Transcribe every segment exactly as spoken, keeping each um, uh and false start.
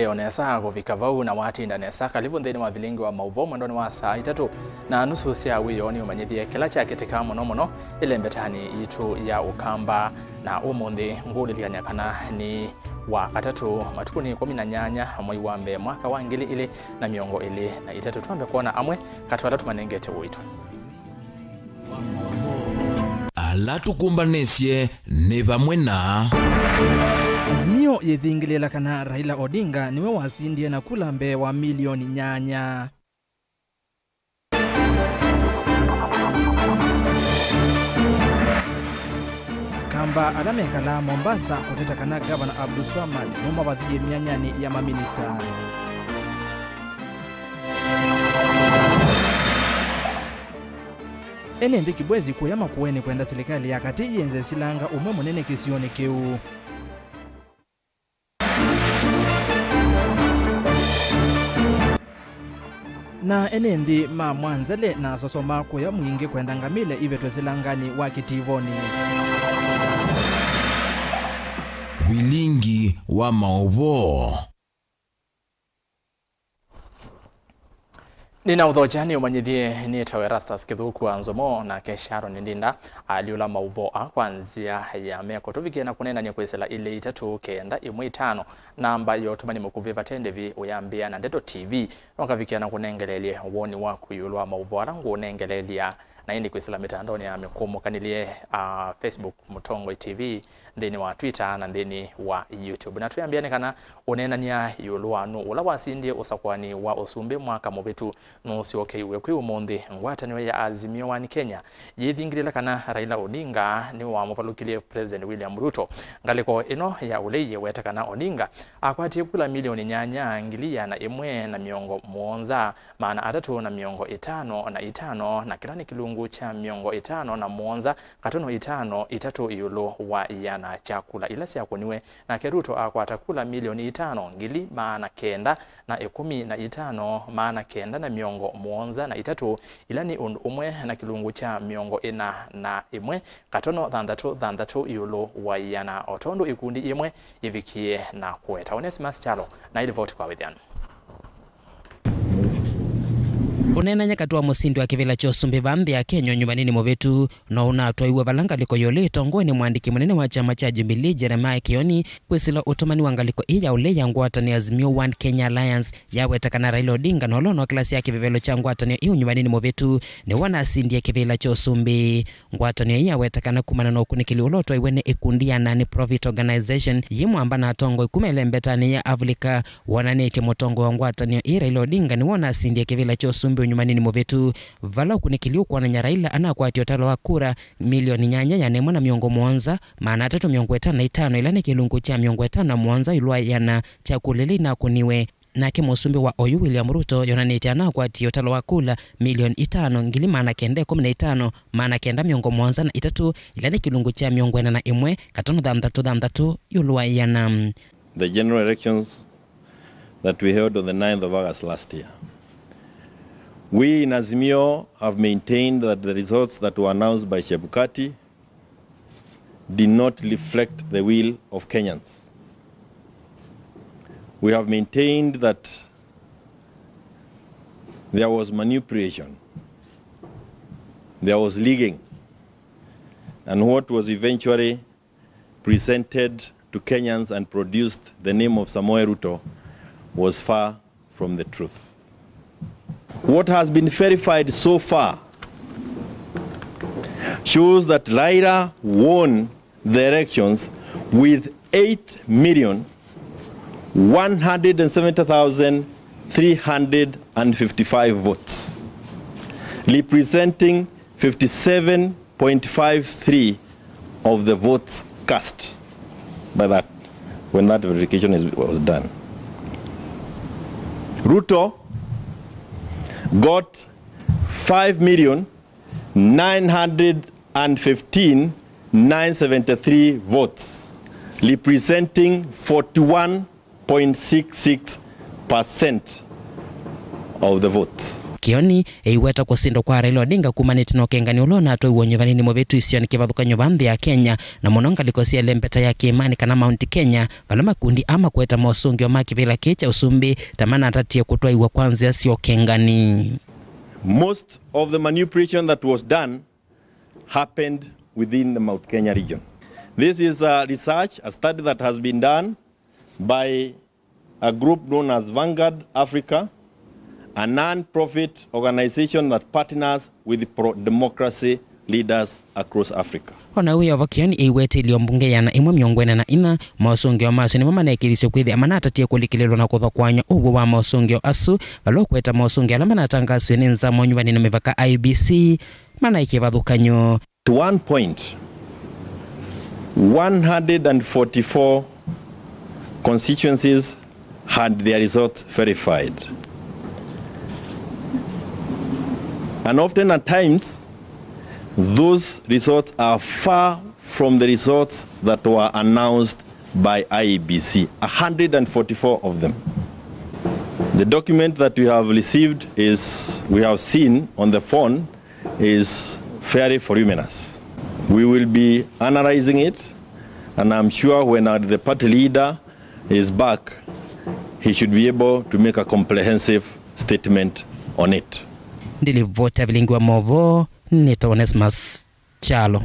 Ĩĩ, o nesa kũvika vau na watinda nesa. Karibu nthĩnĩ wa vilingi wa maũvoo mwendonĩ wa saa itatũ na nusu sya wĩoo. Nĩũmanyĩthye kĩla kyakĩtĩka mũno mũno ĩlembetanĩ yitũ ya Ũkamba. Na ũmũnthĩ ngũlilikany'a kana nĩ wa katatũ, matukũ nĩ ĩkũmi na nyanya, mwei wa mbee, mwaka wa ngili ilĩ na mĩongo ĩlĩ na itatũ. Twambe kwona amwe katĩ wa ala tũmanengete ũito. Ala tũkũmbanĩsye nĩ vamwe na Azimio yĩthingĩlĩĩla kana Raila Odinga nĩwe wasindie na kula mbee wa milioni nyanya. Akamba ala mekalaa Mombasa kũteta kana Gavana Abdulswamad nũmavathie myanyanĩ ya maminista. Ene nthĩ Kibwezi kũya Makueni kwenda silikalĩ ya katĩ yĩenze silanga ũmwe mũnene kĩsionĩ kĩu. Na ene nthĩ ma Mwanzele na Sosoma kũya Mwingĩ kwenda ngamĩle ivetwe silanganĩ wa Kĩtivonĩ. Vilingi wa maũvoo. Nĩnaũthokya nĩũmanyĩthye nĩtawa Erastus Kĩthũku wa Nzomo, nake Sharon Ndinda alyũla maũvoo aa kwa nzĩa ya meko. Tũvikĩe na kũneenany'a kwĩsĩla ilĩ itatũ kenda ĩmwe itano, namba ya ũtũmani mũkuvĩ vate ndĩvi ũyambĩĩa na Ndeto T V. No kavikĩa na kũnengeleelye woni waku ĩũlũ wa maũvoo ala ngũũnengeleelya, na ĩndĩ kwĩsĩla mĩtandaonĩ ya mĩkũmũkanĩlye, a, Facebook, Mũtongoi T V, nthĩnĩ wa Twitter na nthĩnĩ wa YouTube. Na twĩambĩa nĩ kana ũneenany'a ĩũlũ wa nũũ ũla wasindie ũsakũani wa ũsumbĩ mwaka mũvĩtu nũũsyokeiw'e kwĩ ũmũnthĩ. Ngwatanĩo ya Azimio One Kenya yĩthingĩlĩla kana Raila Odinga nĩwamũvalũkilye President William Ruto. Ngalĩko ĩno ya ũlei yĩweta kana Odinga akwatie kula milioni nyanya, ngili ĩana ĩmwe na mĩongo mũonza, maana atatũ na mĩongo ĩtano na itano, na kĩla nĩ kĩlungu kya mĩongo ĩtano na mũonza katono itano itatũ ĩũlũ wa ĩana kya kula ila syakũniwe. Nake Ruto akwata kula milioni itano, ngili maana kenda na ĩkũmi na itano, maana kenda na mĩongo mũonza na itatũ, ila nĩ ũndũ ũmwe na kĩlungu kya mĩongo ĩna na ĩmwe katono thanthatũ thanthatũ ĩũlũ wa ĩana, o tondũ ikundi imwe ivikie na kũweta. Onesimus Kyalo na ilivoti kwa wĩthĩano. Ũneenany'a katĩ wa mũsindi wa kĩvĩla kya ũsumbĩ va nthĩ ya Kenya ũnyuvanĩnĩ mũvĩtu, no ũnatwaiwe vala ngalĩko yĩũlũ ĩtongoe nĩ mwandĩki mũnene wa kyama kya Jubilee, Jeremiah Kioni, kwĩsĩla ũtũmani wa ngalĩko ĩĩ ya ũlei ya ngwatanĩo ya Azimio One Kenya Alliance, yaweta kana Raila Odinga na ũla ũnokĩlasya kĩvevelo kya ngwatanĩo ĩĩ ũnyuvanĩnĩ mũvĩtu nĩwe wanasindie kĩvĩla kya ũsumbĩ. Ngwatanĩo ĩĩ yaweta kana kumana na ũkunĩkĩli ũla ũtwaiwe nĩ ĩkundi ya non-profit organization yĩ mwamba na atongoi kuma ĩlembetanĩ ya Avilika, wonanĩtye mũtongoi wa ngwatanĩo ĩĩ Raila Odinga nĩwe ũnasindie kĩvĩla kya ũsumbĩ ũnyumanĩnĩ mũvĩtu, vala ũkunĩkĩli ũkwonany'a Raila anakwatie ũtalo wa kura milioni nyanya ĩana ĩmwe na mĩongo mũonza, maana atatũ mĩongo ĩtano na itano, ila nĩ kĩlungu kya mĩongo ĩtano na mũonza ĩũlũ wa ĩana kya kula ila inakũniwe. Nake mũsumbĩ wa oyu William Ruto yonanĩtye anakwatie ũtalo wa kula milioni itano, ngili maana kenda ĩkũmi na itano, maana kenda mĩongo mũonza na itatũ, ila nĩ kĩlungu kya mĩongo ĩna na ĩmwe katono thanthatũ thanthatũ ĩũlũ wa ĩana. The general elections that we held on the ninth of August last year. We in Azimio have maintained that the results that were announced by Chebukati did not reflect the will of Kenyans. We have maintained that there was manipulation, there was rigging, and what was eventually presented to Kenyans and produced the name of Samoei Ruto was far from the truth. What has been verified so far shows that Raila won the elections with eight million one hundred and seventy thousand three hundred and fifty-five votes, representing fifty-seven point five three of the votes cast by that, when that verification is, was done. Ruto got five million nine hundred and fifteen nine seventy-three votes, representing forty-one point six six percent of the votes. Kioni ĩiweta kũsindwa kwa Raila Odinga kumanĩte na ũkengani ũla ũnatwaiwe ũnyuvanĩnĩ mũvĩtu isionĩ kĩvathũkany'o va nthĩ ya Kenya, na mũno ngalĩko sya ĩlembeta ya kĩĩmanĩ kana Mount Kenya, vala makundi aa makweta mosũngĩo ma kĩvĩla kĩĩ kya ũsumbĩ ta manatatie kũtwaiwa kwa nzĩa sya ũkengani. Most of the manipulation that was done happened within the Mount Kenya region. This is a research, a study that has been done by a group known as Vanguard Africa, a non-profit organization that partners with pro-democracy leaders across Africa. O na wĩ o vo, Kioni ĩiwetĩlyo mbunge ĩana ĩmwe mĩongo ĩna na inya, mosũngĩo masyo nĩmo manekĩthisye kwĩthĩa manatatie kũlikĩlĩlwa na kũthokoany'a ũw'o wa mosũngĩo asu, vala ũkweta mosũngĩo ala manatangasiwe nĩ nzama ũnyuvanĩ na mĩvaka I E B C manaĩ kĩvathũkany'o. To one point, one hundred and forty-four constituencies had their results verified. And often at times, those results are far from the results that were announced by I E B C, a hundred and forty-four of them. The document that we have received is, we have seen on the phone, is fairly voluminous. We will be analyzing it, and I'm sure when our, the party leader is back, he should be able to make a comprehensive statement on it. Ndilivoti ya vilingi wa movoo, nĩtawa Onesmus Kyalo.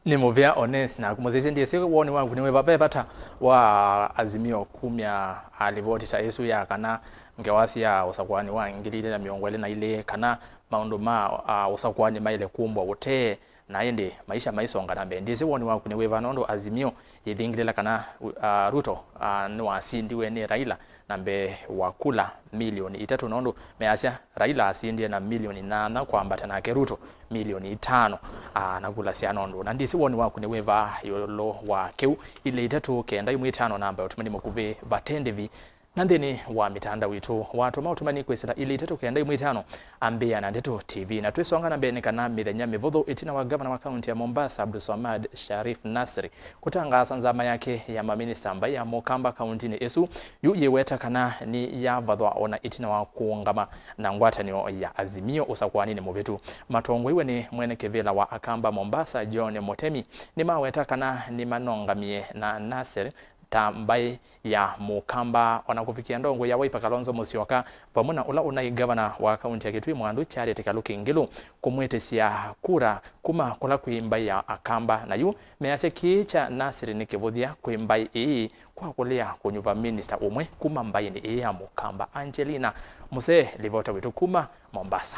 Nĩ mũvea Ones, naku mũsyaĩĩsya, ndyĩsĩ woni waku nĩ wĩva ve vata wa Azimio kumya, a, livoti ta ĩsu ya kana ngewa sya ũsakũani wa ngili ilĩ na mĩongo ĩlĩ na ilĩ, kana maũndũ ma, a, ũsakũani maĩle kũmbwa ũtee, na ĩndĩ maisha maisonga na mbee. Ndyĩsĩ woni waku nĩ wĩva nũndũ Azimio yĩthingĩlĩla kana, a, Ruto, a, nĩwasindiwe nĩ Raila na mbee wa kula milioni itatũ, nũndũ measya Raila asindie na milioni nyanya kwambata nake Ruto milioni itano, aa, na kula sya nũndũ. Na ndyĩsĩ woni waku nĩ wĩva ĩũlũ wa kĩu. Ilĩ itatũ kenda imwe itano namba ya ũtũmani mũkuvĩ vate ndĩvi, na nthĩnĩ wa mĩtandao itũ watũma ũtũmani kwĩsĩla ilĩ itatũ kenda imwe itano. Ambĩĩa na Ndeto T V, na twĩsonga na mbee nĩ kana mĩthenya mĩvũthũ ĩtina wa ngavana wa kaunti ya Mombasa, Abdulswamad Sharif Nasri, kũtangaasa nzama yake ya maminista mbaĩ ya Mũkamba kauntinĩ ĩsu, yu yĩweta kana nĩyavathwa o na ĩtina wa kũũngama na ngwatanĩo ya Azimio ũsakũaninĩ mũvĩtu. Matongoiwe nĩ mwene kĩvĩla wa Akamba Mombasa, John Mutemi, nĩmaweta kana nĩmanongamie na Nasir ta mbaĩ ya Mũkamba, o na kũvikĩa ndongoi ya Wiper Kalonzo Musyoka, vamwe na ũla ũnaĩ ngavana wa kaunti ya Kitui Mwandu Charity Kaluki Ngilu kũmwĩtĩsya kura kuma kũla kwĩ mbaĩ ya Akamba. Na yu measya kĩĩ kya Nasir nĩ kĩvũthya kwĩ mbaĩ ĩĩ kwa kũlea kũnyuva minista ũmwe kuma mbaĩnĩ ĩĩ ya Mũkamba. Angelina Musee, livota witũ kuma Mombasa.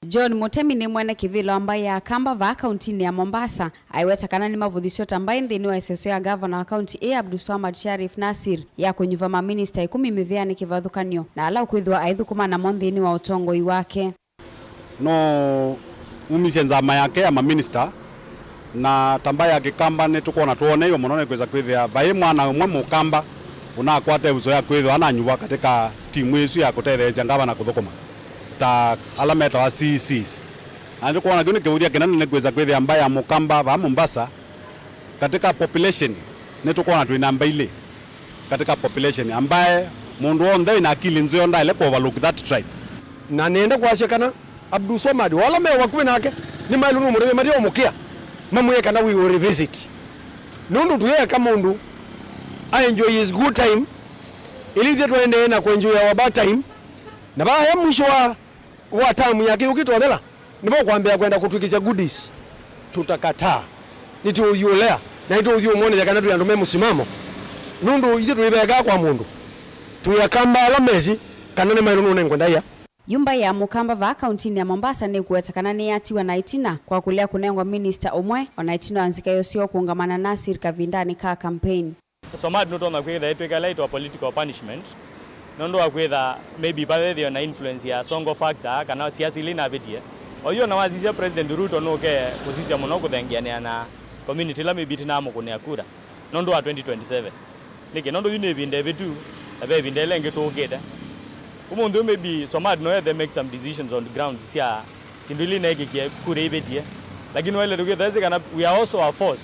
John Mutemi nĩ mwene kĩvĩla wa mbaĩ ya Akamba vaa kauntinĩ ya Mombasa. Aiweta kana nĩmavũthisyo ta mbaĩ nthĩnĩ wa ĩseso ya ngavana wa kaunti ĩĩ Abdulswamad Sharif Nasir ya kũnyuva maminista ĩkũmi mĩvĩanĩ kĩvathũkany'o na ala ũkwĩthĩwa aithũkũma namo nthĩnĩ wa ũtongoi wake. Nũumisye nzama yake ya maminista, na ta mbaĩ ya Kĩkamba nĩtũkwona twoneeiwe mũno nĩ kwĩsa kwĩthĩa vai mwana ũmwe Mũkamba ũnakwata ĩvuso ya kwĩthĩwa ananyuva katĩka timu ĩsu ya kũtetheesya ngavana kũthũkũma ta ala metawa C E Cs. Na nĩtũkwona kĩu nĩ kĩvũthya kĩnene nĩ kwĩsa kwĩthĩa mbaĩ ya Mũkamba vaa Mombasa, katika population, nĩtũkwona twĩ namba ilĩ katika population, ambaye mũndũ w'onthe wĩna akili nzeo ndaĩle kũ overlook that tribe. Na nĩenda kwasya kana Abdulswamad, o ala me vakuvĩ nake, nĩmaĩlwe nũmũtavya mate ũmũkĩa, mamwĩe kana we will revisit. Nũndũ tũyeka mũndũ a enjoy his good time, ĩla ithyĩ twaendee na kũ enjoy our bad time, na vaya mwisho wa wa tamu yake yũkĩte ũthela, nĩvo kwambĩa kwenda kũtwĩkĩsya goodies. Tutakataa. Nĩtũũthiũlea, na nĩtũũthiĩ ũmwonethya kana twĩ andũ me mũsimamo. Nũndũ ithyĩ tũiveekaa kwa mũndũ. Twĩ Akamba ala mesĩ kana nĩmaĩlwe nũnengwe ndaĩa. Yu mbaĩ ya Mũkamba vaa kauntinĩ ya Mombasa nĩkũweta kana nĩyatiwa na ĩtina kwa kũlea kũnengwa minista ũmwe, o na ĩtina wa nzika ĩyo syoo kũũngama na Nasir kavindanĩ ka campaign. Somad nũtonya kwĩtha ĩtwĩka ĩla ĩtawa political punishment, nũndũ wa kwĩtha maybe vavethĩwe na influence ya Sonko factor kana siasa ila inavĩtie. Oyu ona wasisya President Ruto nũke kũsisya mũno kũthengeanĩa na community ĩla maybe ĩtinamũkũnĩa kura nũndũ wa twenty twenty-seven. Nĩkĩ? Nũndũ yu nĩ ĩvinda ĩvĩtu, na ve ĩvinda ĩla ĩngĩ tũũkĩte. Ũmũnthĩ ũyũ maybe Somad no ethe make some decisions on grounds sya syĩndũ ila ineekĩkie kura ivĩtie, lakini waĩle tũkĩtha ĩsĩ kana we are also a force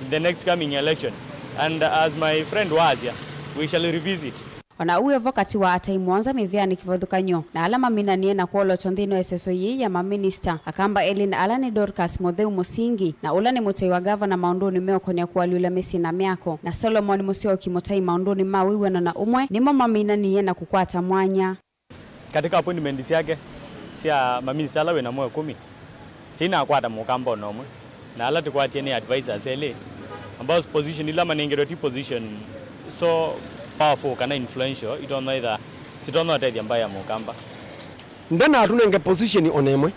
in the next coming election, and as my friend waasya, we shall revisit. O na ũu wĩ vo, katĩ wa atai mũonza mĩvĩanĩ kĩvathũkany'o na ala maminanie na kwolotwa nthĩnĩ wa ĩseso yĩĩ ya maminista, Akamba elĩ, na ala nĩ Dorcas Mũtheu Mũsingi, na ũla nĩ mũtai wa ngavana maũndũnĩ meũkonĩa kũalyũla mĩsyĩ na myako, na Solomon Mũsyoki, mũtai maũndũnĩ ma wĩw'ano na ũmwe, nĩmo maminanie na kũkwata mwanya. Katika appointment syake sya maminista ala wĩ namo ĩkũmi, tinakwata mũkamba o na ũmwe, na ala tũkwatie nĩ advisors elĩ, ambao position ila manengerwe ti position so powerful kana influential, itonya itha sitonya ũtethya mbaĩ ya mũkamba. Ndanatũnenge position o na ĩmwe,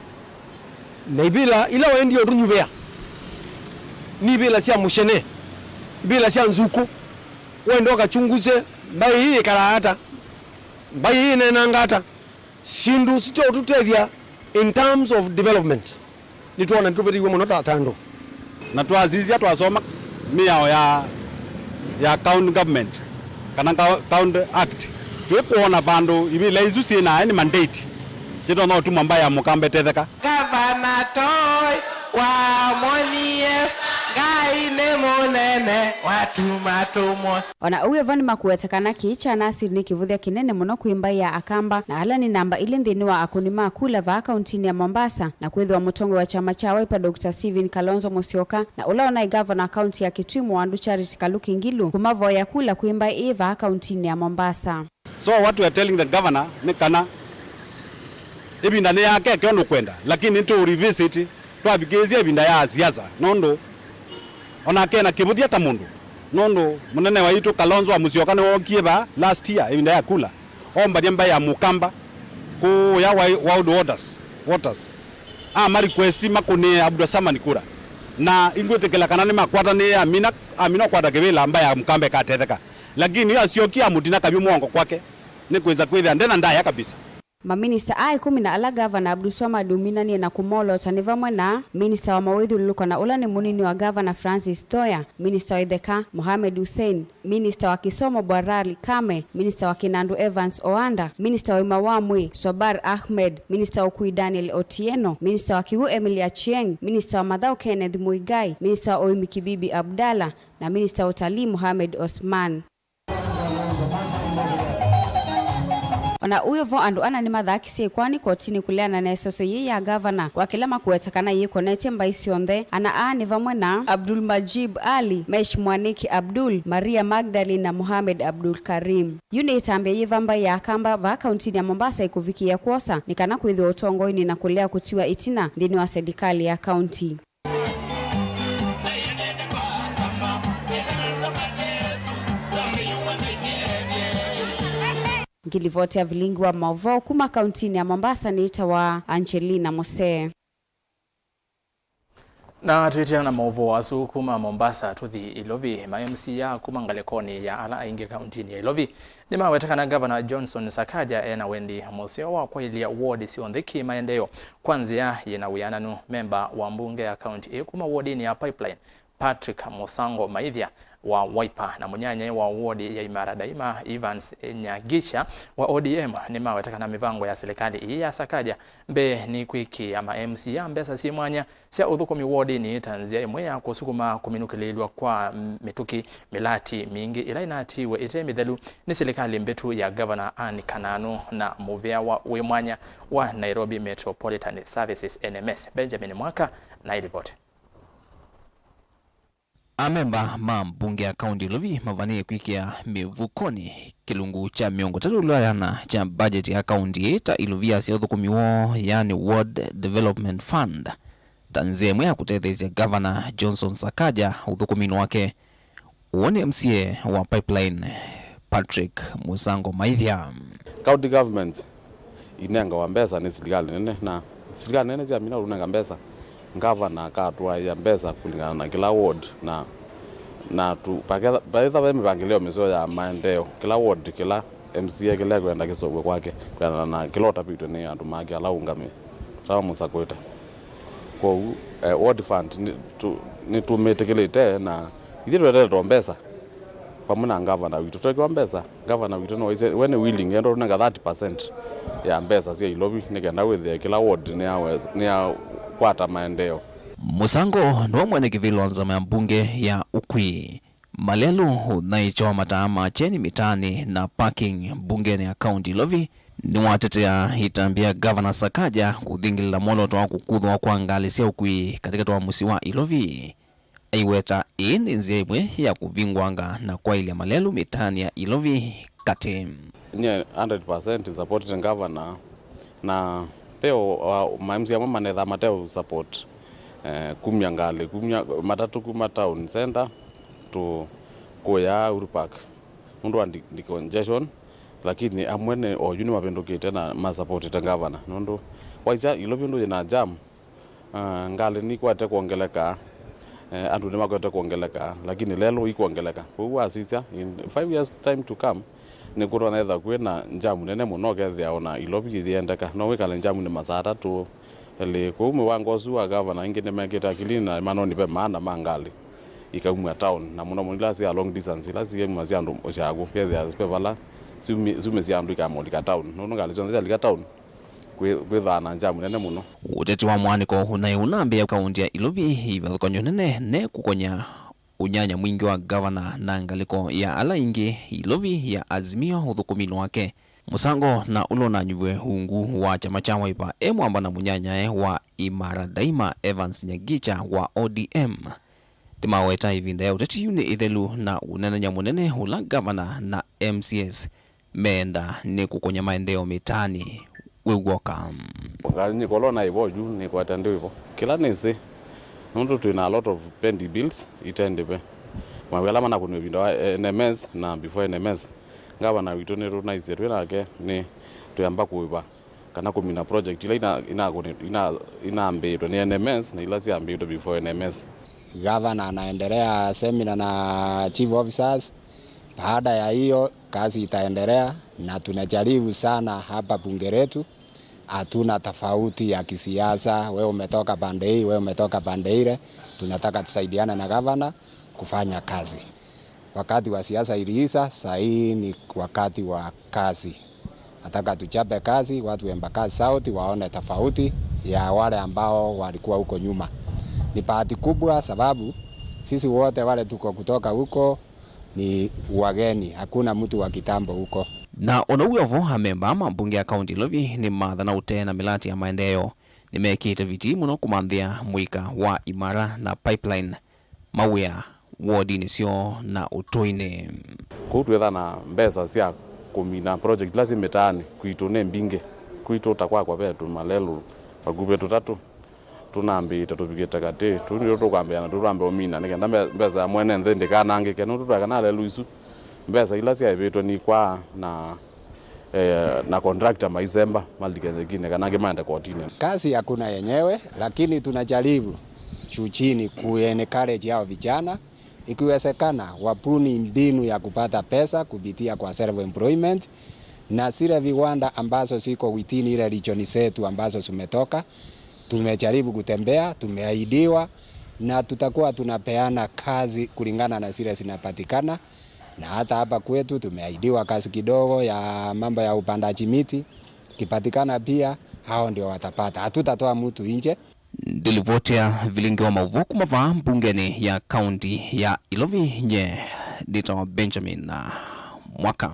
na ivĩla ila waendie ũtũnyuvĩa nĩ ivĩla sya mũcene, ivĩla sya nzukũ. Wende ũkachunguse mbaĩ ĩĩ ĩkalaa ata, mbaĩ ĩĩ ĩneenanga ata. Syĩndũ sityo ũtũtethya in terms of development. Nĩtwona nĩtũvĩtĩiwe mũno ta, ta andũ. Na twasisya twasoma mĩao ya, ya county government kana cou-, county act, twĩkwona vandũ ivĩla isu syĩ na any mandate kĩtonya ũtuma mbaĩ ya mũkamba ĩtetheka. Ngavana Toi wamwonie Ngai nĩ mũnene, watuma tũmwe. O na ũu wĩ vo, nĩmakũweta kana kĩĩ kya Nasir nĩ kĩvũthya kĩnene mũno kwĩ mbaĩ ya Akamba, na ala nĩ namba ilĩ nthĩnĩ wa akũni ma kula vaa kauntinĩ ya Mombasa, na kwĩthĩwa mũtongoi wa kyama kya Wiper Doctor Stephen Kalonzo Musyoka, na ũla ũnaĩ ngavana wa kaunti ya Kitui Mũwandu Charity Kaluki Ngilu, kũmavoya kula kwĩ mbaĩ ĩĩ vaa kauntinĩ ya Mombasa. So what we are telling the governor nĩ kana ĩvinda nĩ yake, eke ũndũ kwenda, lakini nĩtũ revisit twavikĩĩsya ĩvinda ya siasa, nũndũ onake ena kĩvũthya ta mũndũ, nũndũ mũnene waitũ Kalonzo wa Musyoka nĩwookie vaa last year ĩvinda ya kula, ombany'a mbaĩ ya mũkamba kũya Wi-, Wild Waters, Waters, ama request makũnĩe Abdulswamad kura, na ingwĩtĩkĩla kana nĩmakwatanĩe, amina, amina ũkwata kĩvĩla mbaĩ ya mũkamba ĩkatetheka, lakini asyokie amũtina kavyũ mũongo kwake, nĩkwĩsa kwĩthĩa ndena ndaĩa kabisa. Maminista aa ĩkũmi na ala Ngavana Abdulswamad ũminanie na kũmolota nĩ vamwe na minista wa mawĩthyũlũlũko na ũla nĩ mũnini wa Ngavana Francis Thoya, minista wa itheka Mohamed Hussein, minista wa kĩsomo Bwarali Kame, minista wa kĩnandũ Evans Oanda, minista wa ũima wa mwĩĩ Sobar Ahmed, minista wa ũkui Daniel Otieno, minista wa kĩw'ũ Emily Achieng, minista wa mathaũ Kenneth Muigai, minista wa ũĩmi Kibibi Abdallah, na minista wa ũtalii Mohamed Osman. O na ũu wĩ vo, andũ ana nĩmathakisye ĩkoani kotinĩ kũleana na ĩseso yĩĩ ya ngavana, kwa kĩla makũweta kana yĩkonetye mbaĩ syonthe. Ana aa nĩ vamwe na Abdul Majib Ali, Mesh Mwaniki Abdul, Maria Magdalene na Mohamed Abdul Karim. Yu nĩ ĩtambya yĩva mbaĩ ya Akamba vaa kauntinĩ ya Mombasa ĩkũvikĩĩa kwosa nĩ kana kwĩthĩwa ũtongoinĩ na kũlea kũtiwa ĩtina nthĩnĩ wa selikalĩ ya kaunti. Ngilivoti ya vilingi wa maũvoo kuma kauntinĩ ya Mombasa nĩtawa Angelina Mosee. Na twĩtĩana na maũvoo asu kuma Mombasa, tũthi Ilovi. Ma M C A kuma ngalĩkonĩ ya ala aingĩ kauntinĩ ya Ilovi nĩmaweta kana Ngavana Johnson Sakaja ena wendi mũseo wa kwaĩlya ward syonthe kĩ maendeeo. Kwa nzĩa yĩna wĩananu, memba wa mbunge ya kaunti ĩĩ kuma wodinĩ ya Pipeline, Patrick Musango Maithia wa Wiper, na mũnyanyae wa wodi ya Imara Daima, Evans Nyagisha wa O D M, nĩmaweta kana mĩvango ya silikalĩ ĩĩ ya Sakaja mbee nĩ kwĩkĩĩa ma M C A mbesa syĩ mwanya sya ũthũkũmi wodinĩ ta nzĩa ĩmwe ya kũsukuma kũminũkĩlĩĩlw'a kwa mĩtũkĩ, mĩlati mingĩ ĩla ĩnatiiwe ĩte mĩthelu nĩ silikalĩ mbĩtu ya Ngavana Anne Kananu na mũvĩa wa wĩ mwanya wa Nairobi Metropolitan Services, N M S. Benjamin Mwaka na ĩlivoti. Amemba ma mbunge ya kaunti ya Ilovi mavanĩĩe kwĩkĩa mĩvukonĩ kĩlungu kya mĩongo ĩtatũ ĩla yana kya budget ya kaunti ĩĩ ta ilovia sya ũthũkũmi woo, yaani Ward Development Fund, ta nzĩa ĩmwe ya kũtetheesya Ngavana Johnson Sakaja ũthũkũminĩ wake. Ũũ nĩ M C A wa Pipeline, Patrick Musango Maithia. County governments inengawa mbesa nĩ silikalĩ nene, na silikalĩ nene syamina ũnenga mbesa, ngavana akatwaĩa mbesa kũlingana na kĩla ward, na, na tu-, paketha-, paetha ve mĩvangĩlĩo mĩseo ya maendeeo, kĩla ward, kĩla M C A kĩla ekwenda kĩseũvw'e kwake kwĩanana na kĩla ũtavĩtw'e nĩ andũ make ala aũngamĩe, ala mamũsakũĩte. Kwoou, eh, ward fund nĩ tu-, nĩtũmĩtĩkĩlĩte, na ithyĩ tũetetwe mbesa vamwe na ngavana witũ. Twekiwa mbesa, ngavana witũ nĩwaisye we nĩ willing, enda ũnenga thirty percent ya mbesa sya Ilovi nĩ kenda wĩthĩe kĩla ward nĩyawes-, nĩyakwata maendeeo. Musango nĩwe mwene kĩvĩla wa nzama ya mbunge ya Ukui, Malelũ, ũthaĩkya wa mataa ma kyeni mĩtaanĩ na parking mbungenĩ ya kaunti Ilovi nĩwatetea ĩtambya ya Gavana Sakaja kũthingĩlĩla mwolooto wa kũkuthwa kwa ngalĩ sya ũkui katĩkatĩ wa mũsyĩ wa Ilovi. Aiweta ĩĩ nĩ nzĩa ĩmwe ya kũvingũanga na kwaĩlya malelũ mĩtaanĩ ya Ilovi katĩ. Nyie hundred percent supported governor, na ve o, o, ma M C A amwe manethaa mate ũ support, eh, kumya ngalĩ, kumya matatũ kuma town center to kũya Uhuru Park nũndũ wa de-, decongestion, lakini amwe nĩ oyu nĩmavĩndũkĩte na masupportĩte governor nũndũ waisya Ilovi ũndũ yĩna jam. Ah, ngalĩ nikwete kwongeleka, eh, andũ nĩmakwete kwongeleka, lakini lelũ ikwongeleka. Kwoou wasisya, in five years time to come, nĩkũtonya ethĩwa kwĩ na njamu nene mũno, ũkethĩa ona Ilovi ĩyĩendeka. No wĩkale njamunĩ masaa atatũ, elĩ. Kwoou mũvango ũsu wa gavana aingĩ nĩmekĩte akilini na manoni ve maana ma ngalĩ ikaumw'a town, na mũno mũno ila sya long distance, ila siuma sya andũ ũsyaku, kethĩa ve vala siumi-, siumĩsya andũ ikamolika town. Nũndũ ngalĩ syonthe syalika town, kwĩ-, kwĩthaa na njamu nene mũno. Ũteti wa mwanĩko ũnaĩ ũnambĩĩa kaunti ya Ilovi, ivathũkany'o nene ne kũkony'a ũnyanya mwingĩ wa gavana na ngalĩko ya ala aingĩ Ilovi ya Azimio ũthũkũminĩ wake. Mũsango na ũla ũnanyuvw'e ungu wa kyama kya Wiper e mwamba na mũnyanyae wa Imara Daima Evans Nyagicha wa O D M. Ndĩmaweta ĩvinda ya ũteti yu nĩ ĩthelu na ũnenany'a mũnene ũla gavana na M C As meenda nĩ kũkũnya maendeeo mĩtaanĩ wĩ w'oka. Ngalĩ nĩ kolona ĩvo yu nĩkwata ndĩu ĩvo. Kĩla nĩsĩ, nũndũ twĩ na a lot of pending bills itendĩve. Mawĩa ala manakũniwe ĩvinda wa N M S na before N M S, ngavana witũ nĩtũnaisye twĩ nake nĩ twĩamba kũĩva kana kũmina project ila ina-, inakũni-, ina-, inambĩĩtwe nĩ N M S na ila syambĩĩtwe before N M S. Gavana anaendelea seminar na chief officers. Baada ya hiyo, kazi itaendelea na tunajaribu sana hapa bunge letu. Hatuna tofauti ya kisiasa, wewe umetoka pande hii, wewe umetoka pande ile. Tunataka tusaidiane na gavana kufanya kazi. Wakati wa siasa iliisha, saa hii ni wakati wa kazi. Nataka tuchape kazi, watu wa Embakasi South waone tofauti ya wale ambao walikuwa huko nyuma. Ni bahati kubwa sababu sisi wote wale tuko kutoka huko ni wageni, hakuna mtu wa kitambo huko. Na ona wĩ o vo, amemba ma mbunge ya kaunti Ilovi nĩmathana ũtee na mĩlati ya maendeeo. Nĩmekĩte vitii mũno kũmanthĩa mũika wa Imara na pipeline mawĩa wodinĩ syoo na ũtũinĩ. Kũu twĩtha na mbesa sya kũmina project ila syĩ mĩtaanĩ kwitũ nĩ mbingĩ. Kwitũ ta kwakwa ve tũmalelũ vakuvĩ tũtatũ tũnambĩĩte tũvikĩte katĩ. Tũu nĩtwo tũkwambĩĩa na tũu twambe ũmina nĩ kenda mbe-, mbesa ya mwene nthĩ ndĩkanangĩke nũndũ tweka na lelũ isu mbesa ila syaĩvĩtwe nikwaa na eh, na contractor maisemba malike nyekinĩ kana angĩ maende kotinĩ. Kazi hakuna yenyewe, lakini tunajaribu juu chini ku encourage hao vijana, ikiwezekana wabuni mbinu ya kupata pesa kupitia kwa self employment, na zile viwanda ambazo ziko within ile region zetu ambazo zimetoka, tumejaribu kutembea, tumeahidiwa, na tutakuwa tunapeana kazi kulingana na zile zinapatikana. Na hata hapa kwetu tumeahidiwa kazi kidogo ya mambo ya upandaji miti. Ikipatikana pia, hao ndio watapata. Hatutatoa mtu nje. Ndilivotea vilingi wa maũvoo kuma vaa mbungenĩ ya kaunti ya Ilovi, nye nĩtawa Benjamin Mwaka.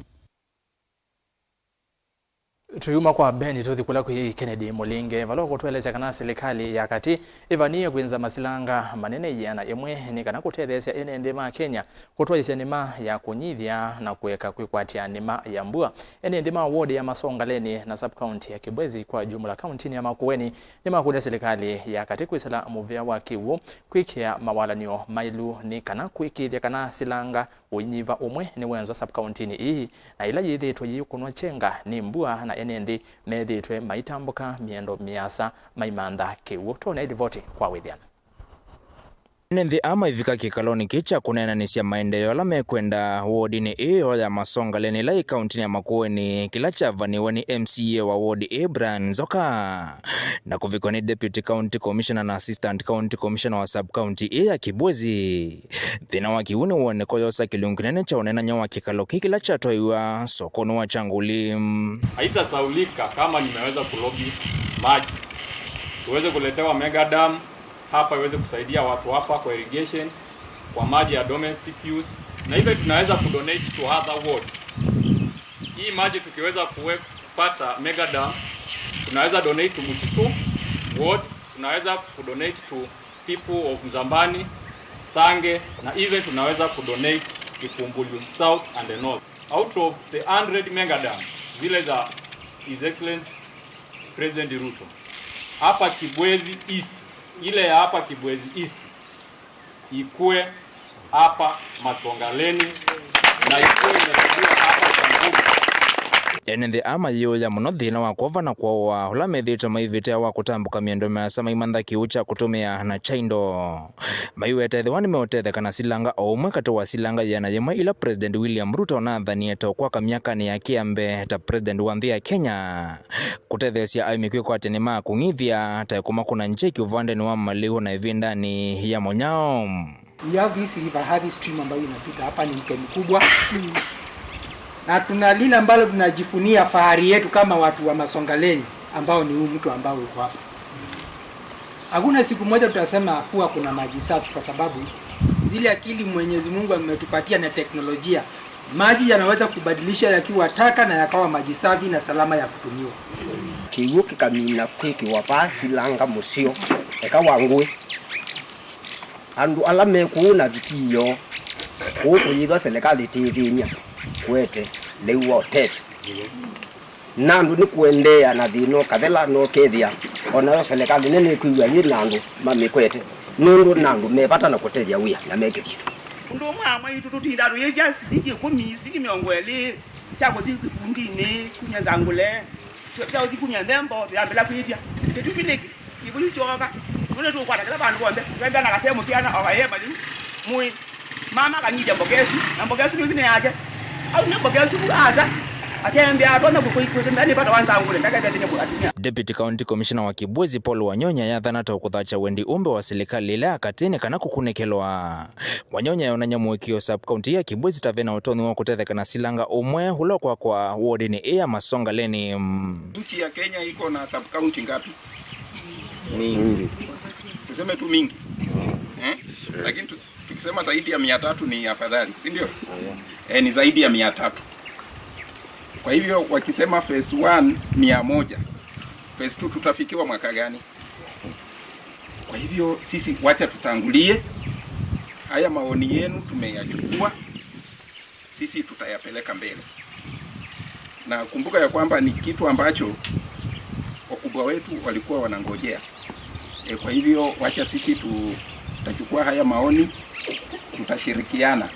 Tũyuma kwa Ben, tũthi kũla kwĩ Kennedy Mũlinge, vala ũkũtũelesya kana silikalĩ ya katĩ ĩvanĩĩe kwĩnza masilanga manene ĩana ĩmwe nĩ kana kũtetheesya ene nthĩ ma Kenya kũtwaĩĩsya nĩma ya kũnyithya na kũeka kwĩkwatya nĩma ya mbua. Ene nthĩ ma ward ya Masongaleni na sub-county ya Kibwezi kwa jumla kauntinĩ ya Makueni nĩmakũlya silikalĩ ya katĩ kwĩsĩla mũvĩa wa kĩw'ũ kwĩkĩa mawalan'yo maĩlu nĩ kana kũĩkĩĩthya kana silanga ũinyiva ũmwe nĩwenzwa sub-countinĩ ii, na ĩla yĩthĩĩtwe yĩikũnwa kyenga nĩ mbua na ene nthĩ methĩĩtwe maitambũka mĩendo mĩasa maimantha kĩw'ũ. Twone livoti kwa wĩthĩano. Ene nthĩ aa maivika kĩkalonĩ kĩĩ kya kũneenanĩsya maendeeo ala mekwenda wodinĩ ĩĩ yoo ya Masongaleni ĩla ĩ kauntinĩ ya Makueni, kĩla kyavanĩwe nĩ M C A wa ward ĩĩ Brian Nzoka, na kũvikwa nĩ Deputy County Commissioner na Assistant County Commissioner wa sub-county ĩĩ ya Kibwezi. Thĩna wa kĩw'ũ nĩwoneka ũyosa kĩlungu kĩnene kya ũneenany'a wa kĩkalo kĩĩ kĩla kyatwaiwa sokonĩ wa Kyanguli. Haitasaulika kama nimeweza kulobi maji. Tuweze kuletewa mega dam hapa iweze kusaidia watu hapa kwa irrigation. kwa maji ya domestic use, na even tunaweza kudonate to other wards. Hii maji tukiweza kuwe-, kupata mega dam, tunaweza donate to Mutitu ward, tunaweza kudonate to people of Nzambani, Thange, na even tunaweza kudonate Kikumbulu South and the North. Out of the hundred mega dams zile za His Excellency President Ruto, hapa Kibwezi East, ile ya hapa Kibwezi East ikue hapa Masongaleni na ikue imerudiwa hapa Sanguru. Ene nthĩ aa mayĩũya mũno thĩna wa kwova na kũawa ũla methĩĩtwe maivĩte wa kũtambũka mĩendo mĩasa maimantha kĩw'ũ kya kũtũmĩa na kya indo. Maiweta ethĩwa nĩmeũtetheka na silanga o ũmwe katĩ wa silanga ĩana yĩmwe ila President William Ruto ũnathanie ta ũkwaka myakanĩ yake ya mbee ta President wa nthĩ ya Kenya. Kũtetheesya aĩmi kwĩkwatya nĩ ma kũng'ithya ta kũmakũna njeki ũvandenĩ wa malĩu na ĩvindanĩ ya mũnyao. We have this river, Hathi stream ambayo inapita hapa, ni mto mkubwa. Na tuna lile ambalo tunajifunia fahari yetu kama watu wa Masongaleni ambao ni huu mto ambao uko hapa. Hakuna siku moja tutasema kuwa kuna maji safi kwa sababu zile akili Mwenyezi Mungu ametupatia na teknolojia, maji yanaweza kubadilisha yakiwa taka na yakawa maji safi na salama ya kutumiwa. Kĩw'ũ kĩkamina kwĩkĩwa vaa silanga mũseo, eka wa ngũĩ. Andũ ala me kũu na vitiio kũu kũyĩthwa selekalĩ ĩtĩthĩny'a kũete lĩu wa ũtethyo. Na andũ nĩ kũendeea na thĩna ũkathela na ũkethĩa o nayo selekalĩ nene ĩkwĩw'a yĩ na andũ mamĩkwete, nũndũ na andũ me vata na kũtethya wĩa na me kĩthito. Ũndũ ũmwe amwe aitũ tũtindaa tũyĩtya silingi ĩkũmi, silingi mĩongo ĩlĩ sya kũthi kĩkundinĩ, kumya nzangũle, sya kũthi kumya nthembo, tũyambĩla kwĩtya. Kĩtumi nĩkĩ? Kĩvũyu kyooka, nũndũ nĩtũkwata kĩla vandũ vonthe, twembea na kasee mũkĩana o kaĩ mathĩu mũĩ. Mama akang'ithya mboka ĩsu, na mboka ĩsu nĩũsi nĩ yake. Au nĩ mboka ĩsu vu ata? Akembea atonya kũkwĩkĩthĩa nĩ vata wa nzangũle, ndakethethĩnye atumĩa. Deputy County Commissioner wa Kibwezi Paul Wanyonya yathana ta ũkũthakya wendi ũmbe wa silikalĩ ĩla ya katĩ nĩ kana kũkunĩkĩlwa. Wanyonya yonany'a mũĩkĩĩo sub-county ya Kibwezi ta vena ũtonyi wa kũtetheka na silanga ũmwe ũla ũkwakwa wodinĩ ĩĩ ya Masongaleni. Nchi ya Kenya iko na sub-county ngapi? Mingi. Tuseme tu mingi. Eh? Lakini tu, tukisema zaidi ya mia tatu ni afadhali, si ndio? Eh, ni zaidi ya mia tatu. Kwa hivyo wakisema phase one mia moja, phase two tutafikiwa mwaka gani? Kwa hivyo sisi wacha tutangulie. Haya maoni yenu tumeyachukua. Sisi tutayapeleka mbele. Na kumbuka ya kwamba ni kitu ambacho wakubwa wetu walikuwa wanangojea. E, kwa hivyo wacha sisi tu-, tutachukua haya maoni, tutashirikiana.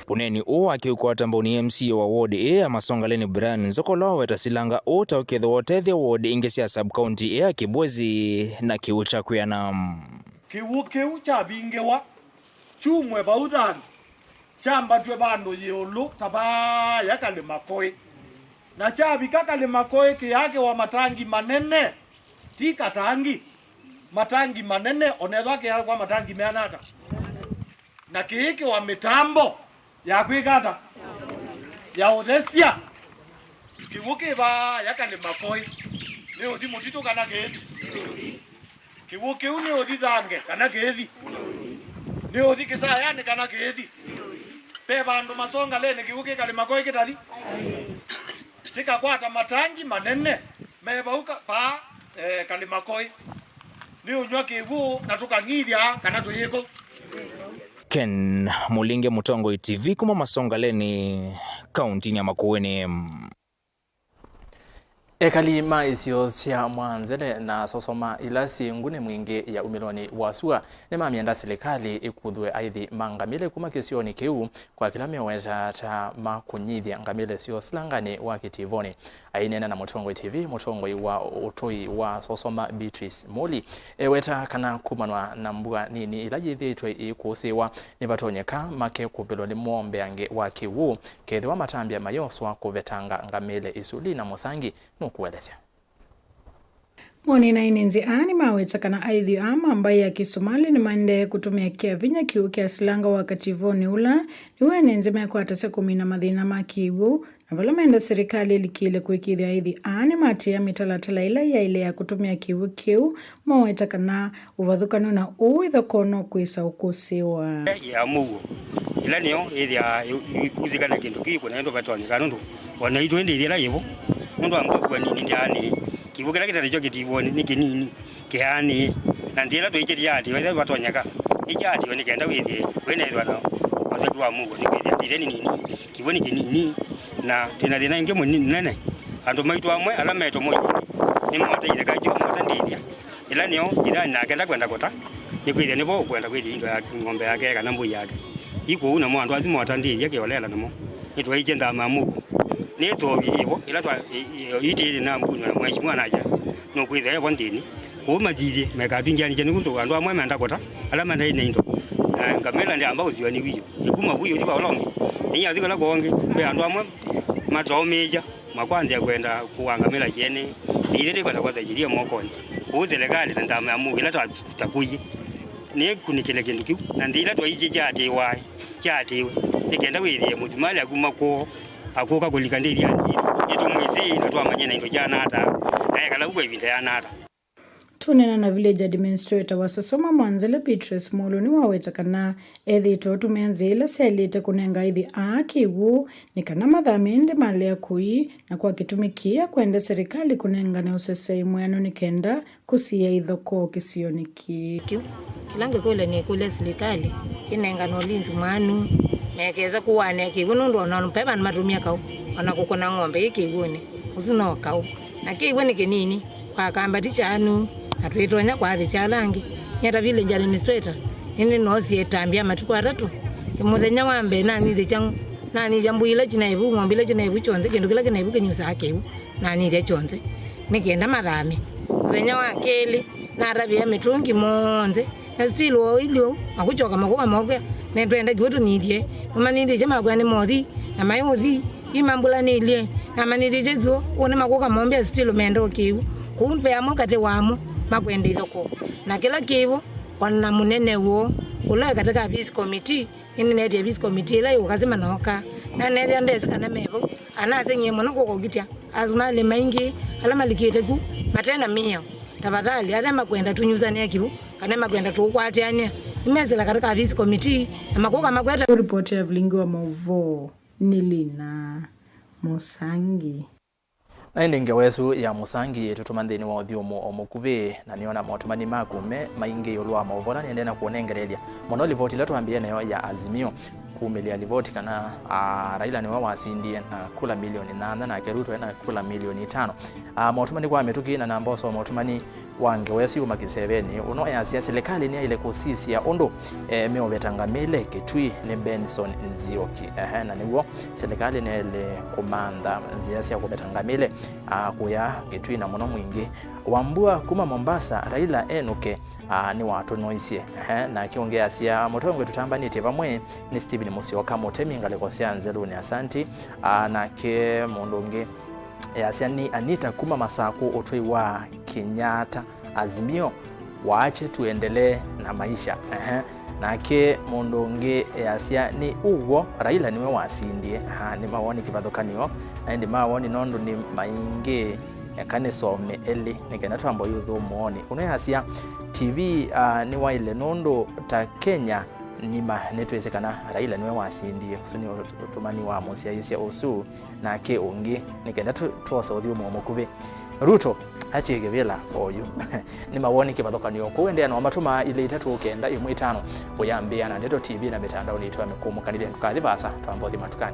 Ũneeni ũũ wake ũkwata mbaũni M C A wa ward ĩĩ ya Masongaleni Brian Nzokolo aweta silanga ũũ ta ũkethĩwa ũtethya ward ingĩ sya sub-county ĩĩ ya Kibwezi na kĩw'ũ kya kwĩana. Kĩw'ũ kĩu kyavingĩwa kyumwe vau thanthu, kyambatw'e vandũ ĩũlũ ta vaaya kalĩma koĩ. Na kyavika kalĩma koĩ kĩyakĩwa matangi manene, ti katangi, matangi manene, onethwa kĩyakwa matangi meana ata. Na kĩĩkĩwa mĩtambo ya kwĩka ata? Ya ũthesya. Kĩw'ũ kĩ vaaya kalĩma koĩ, nĩ ũthi mũtitũ kana kĩĩthi? Kĩw'ũ kĩu nĩ ũthi Thange kana kĩĩthi? Nĩ ũthi Kĩsayanĩ kana kĩĩthi? Ve vandũ Masongaleni kĩw'ũ kĩ kalĩma koĩ kĩtathi? Tĩkakwata matangi manene me vau ka-, vaa, eh, kalĩma koĩ. Nĩ ũnyw'a kĩw'ũ na tũkang'ithya kana tũyĩko. Ken Mũlinge, Mũtongoi T V, kuma Masongaleni, kauntinĩ ya Makueni. Ekali ma isio sya Mwanzele na Sosoma ila syĩ ngunĩ mwingĩ ya umĩlonĩ wa sua nĩmamyenda silikalĩ ĩkuthw'e aithi ma ngamĩle kuma kĩsionĩ kĩu kwa kĩla meũweta ta ma kũnyithya ngamĩle syoo silanganĩ wa kĩtivonĩ. Aineena na Mũtongoi T V, mũtongoi wa ũtũi wa Sosoma Beatrice Muli eweta kana kumanwa na mbua nini ila yĩthĩĩtwe ĩikũsĩĩwa nĩvatonyeka makekũvĩlwa nĩ mũombeange wa kĩw'ũ kethĩwa matambya mayoswa kũvetanga ngamĩle isu. Lina Mũsangi nũkũelesya. Moni na ainenzi aa nĩmaweta kana aithi aa ma mbaĩ ya Kĩsomali nĩmaendee kũtũmĩa kĩa vinya kĩw'ũ kya silanga wakati vonĩ ũla nĩw'o enenzi mekwatasya kũmina mathĩna ma kĩw'ũ, na vala menda serikali ĩlikĩle kũĩkĩĩthya aithi aa nĩmatĩĩa mĩtalatala ĩla yaĩle ya kũtũmĩa kĩw'ũ kĩu. Maweta kana ũvathũkany'o na ũu ĩthokoo no kwĩsa ũkũsĩĩwa. Ya mũuo, ĩla nĩyo ĩthĩaa ĩ-, ĩkuthĩka na kĩndũ kĩu kũnaendwa vatonyeka nũndũ o naitũ ĩndĩ ĩthĩ ĩla yĩvo, nũndũ wa mbua kua nini ndyaanĩĩ, kĩw'ũ kĩla kĩtarĩ kyo kĩtivoni nĩ kĩnini, kĩaanĩe, na nthĩ ĩla twaĩkĩte yaatĩĩwa ĩla vatonyeka nĩkyaatĩĩwe nĩ kenda wĩthĩe wĩneethĩwa na ũtheki wa mũuo, nĩkwĩthĩa ĩthĩ nĩ nini, kĩw'ũ nĩ kĩnini, na twĩ na thĩna ĩngĩ mũnene. Andũ maitũ amwe ala me tũmũinĩ nĩmoote itheka kyoo moota ndĩthya, ĩla nĩyo jirani nake ndakwenda kũta, nĩkwĩthĩa nĩvo ũkwenda kwĩthĩa indo ya ng'ombe yake kana mbũi yake. Ĩ kwoou namo andũ asu moota ndĩthya kĩolela namo. Nĩtwaĩkye nthama ya mũuo. Nĩtũũvie yĩvo ĩla twa-, ĩ-, ĩ-, ĩtĩĩlĩ na mbunĩ na mheshimiwa naja, nũkwĩthĩa evo nthĩnĩ. Kwoou mathithye, mekatwingĩanĩsya nĩ ũndũ andũ amwe menda kũta, ala mataĩ na indo. Na ngamĩla ndĩamba ũthiwa nĩ wio. Ĩkuma vu yũthi va ũla ũngĩ. Na ĩyathi kũla kũngĩ, ve andũ amwe mataũmĩĩsya, makwanzĩa kwenda kũaa ngamĩla syene. Na ithyĩ tĩkwenda kwatha sheria mokonĩ. Kwoou silikalĩ na nthama ya mũuo ĩla twa-, takũie, nĩkunĩkĩle kĩndũ kĩu, na nthĩ ila twaisye kyaatĩĩwa, kyaatĩĩwe, nĩ kenda wĩthĩe mũthumalĩ akuma kwoo, akũka kũlika ndĩthyanĩ yitũ, nĩtũmwĩthĩe na twamanyie na indo kyaana ata, na ekala vu kwa ĩvinda yĩana ata. Tũneena na Village Administrator wa Sosoma Mwanzele, Beatrice Mulu, nĩwaweta kana ethĩĩtwe ũtũmĩa nzĩa ila syaĩlĩte kũnenga aithi aa kĩw'ũ nĩ kana mathamĩe ĩndĩ malea kũi, na kwa kĩtumi kĩĩ akwenda serikali kũnengane ũseseĩ mwĩanu nĩ kenda kũsiĩĩa ithokoo kĩsionĩ kĩĩ. Kĩu, kĩla ngĩkũlya nĩkũlya silikalĩ ĩnengane ũlinzi mwanu, mekesa kũwanĩa kĩw'ũ nũndũ ona ve vandũ matũmĩa kaũ, ona kũkũna ng'ombe yĩ kĩw'ũnĩ, ũsu no kaũ. Na kĩw'ũ nĩ kĩnini, kwakamba ti kyanu, na twĩtonya kwathĩkya ala angĩ. Nyie ta village administrator, nĩnĩnoosie ĩtambya matukũ atatũ. Mũthenya wa mbee nanyithĩkya, nanyithya mbũi ila kinaĩ vu, ng'ombe ila kinaĩ vu kyonthe, kĩndũ kĩla kĩnaĩ vu kĩnyusaa kĩw'ũ. Nanyithya kyonthe nĩ kenda mathame. Mũthenya wa kelĩ, natavĩa mĩtũngi monthe, na still o ilyo makũkyoka makũka mokwĩa, nĩtwenda kĩw'ũ tũnyithye. Nĩmanyithĩtye makwĩa nĩ mothi, na maĩ ũthi, imambũlanĩlye, namanyithĩtye syũ, ũũ nĩ makũka mombĩa still menda o kĩw'ũ. Kũu ve amwe katĩ wamo makwenda ithokoo, na kĩla kĩvo, o na mũnene woo, ũla e katĩ ka peace committee, nĩnĩnetie peace committee ĩla ĩũkasima nooka. Na neethĩa ndesĩ kana me vau, anaseng'ie mũno kũkokitya asumalĩ maingĩ ala malikĩte ku mate na mĩao. Tafadhali, athe makwenda tũnyusanĩe kĩw'ũ, kana makwenda tũũkwatĩanĩa, nĩmesĩla katĩ ka peace committee na makũka makweta. Ripoti ya Vilingi wa Maũvoo nĩ Lina Mũsangi. Na ĩndĩ ngewa ĩsu ya Mũsangi ĩtũtũma nthĩnĩ wa ũthyũmũo o mũkuvĩ, na nĩona motũmani maku me maingĩ ĩũlũ wa maũvoo, na nĩendee na kũũnengelelya mũno livoti ĩla twambĩĩe nayo ya Azimio, kumĩlya livoti kana, a, Raila nĩwe wasindie na kula milioni nyanya, nake Ruto ena kula milioni itano. A, motũmani kwa mĩtũkĩ na namba ũsoo motũmani wa ngewa ĩsu yuma kĩsevenĩ. Ũno easya silikalĩ nĩyaĩle kũsisya ũndũ, e, meũveta ngamĩle Kitui nĩ Benson Nzioki. Ehe, na nĩw'o, silikalĩ nĩyaĩle kũmantha nzĩa sya kũveta ngamĩle, a, kũya Kitui na mũno mwingĩ wa mbua kuma Mombasa, Raila enũke, a, nĩwatũnoisye. Ehe, nake ũngĩ easya mũtongoi tũtambanĩtye vamwe nĩ Stephen Musyoka, mũtemi ngalĩko sya nzelũnĩ Asanti, a, nake mũndũ ũngĩ easya nĩ Anita kuma Masakũ, ũtũi wa Kenyatta, Azimio, waache tuendelee na maisha. Ehe. Nake mũndũ ũngĩ easya nĩ ũw'o, Raila nĩwe wasindie. Aha, nĩ mawoni kĩvathũkany'o, na ĩndĩ mawoni nũndũ nĩ maingĩ, eka nĩsome elĩ nĩ kenda twamba ũyũthũmũonĩ. Ũno easya, T V, ah, nĩwaĩle nũndũ ta Kenya nima nĩtwĩsĩ kana Raila nĩwe wasindie. Ũsu nĩ ũtũmani wa mũsyaĩĩsya ũsu. Nake ũngĩ, nĩ kenda tũ-, twose ũthyũmũo mũkuvĩ, Ruto atie kĩvĩla oyu. Nĩ mawoni kĩvathũkany'o kũu, endeea na ũmatũma ilĩ itatũ kenda ĩmwe itano ũyambĩĩa na Ndeto T V na mĩtandaonĩ itũ ya mĩkũmũkanĩlye. Ndũkathi vaasa, twamba ũthi matukanĩ.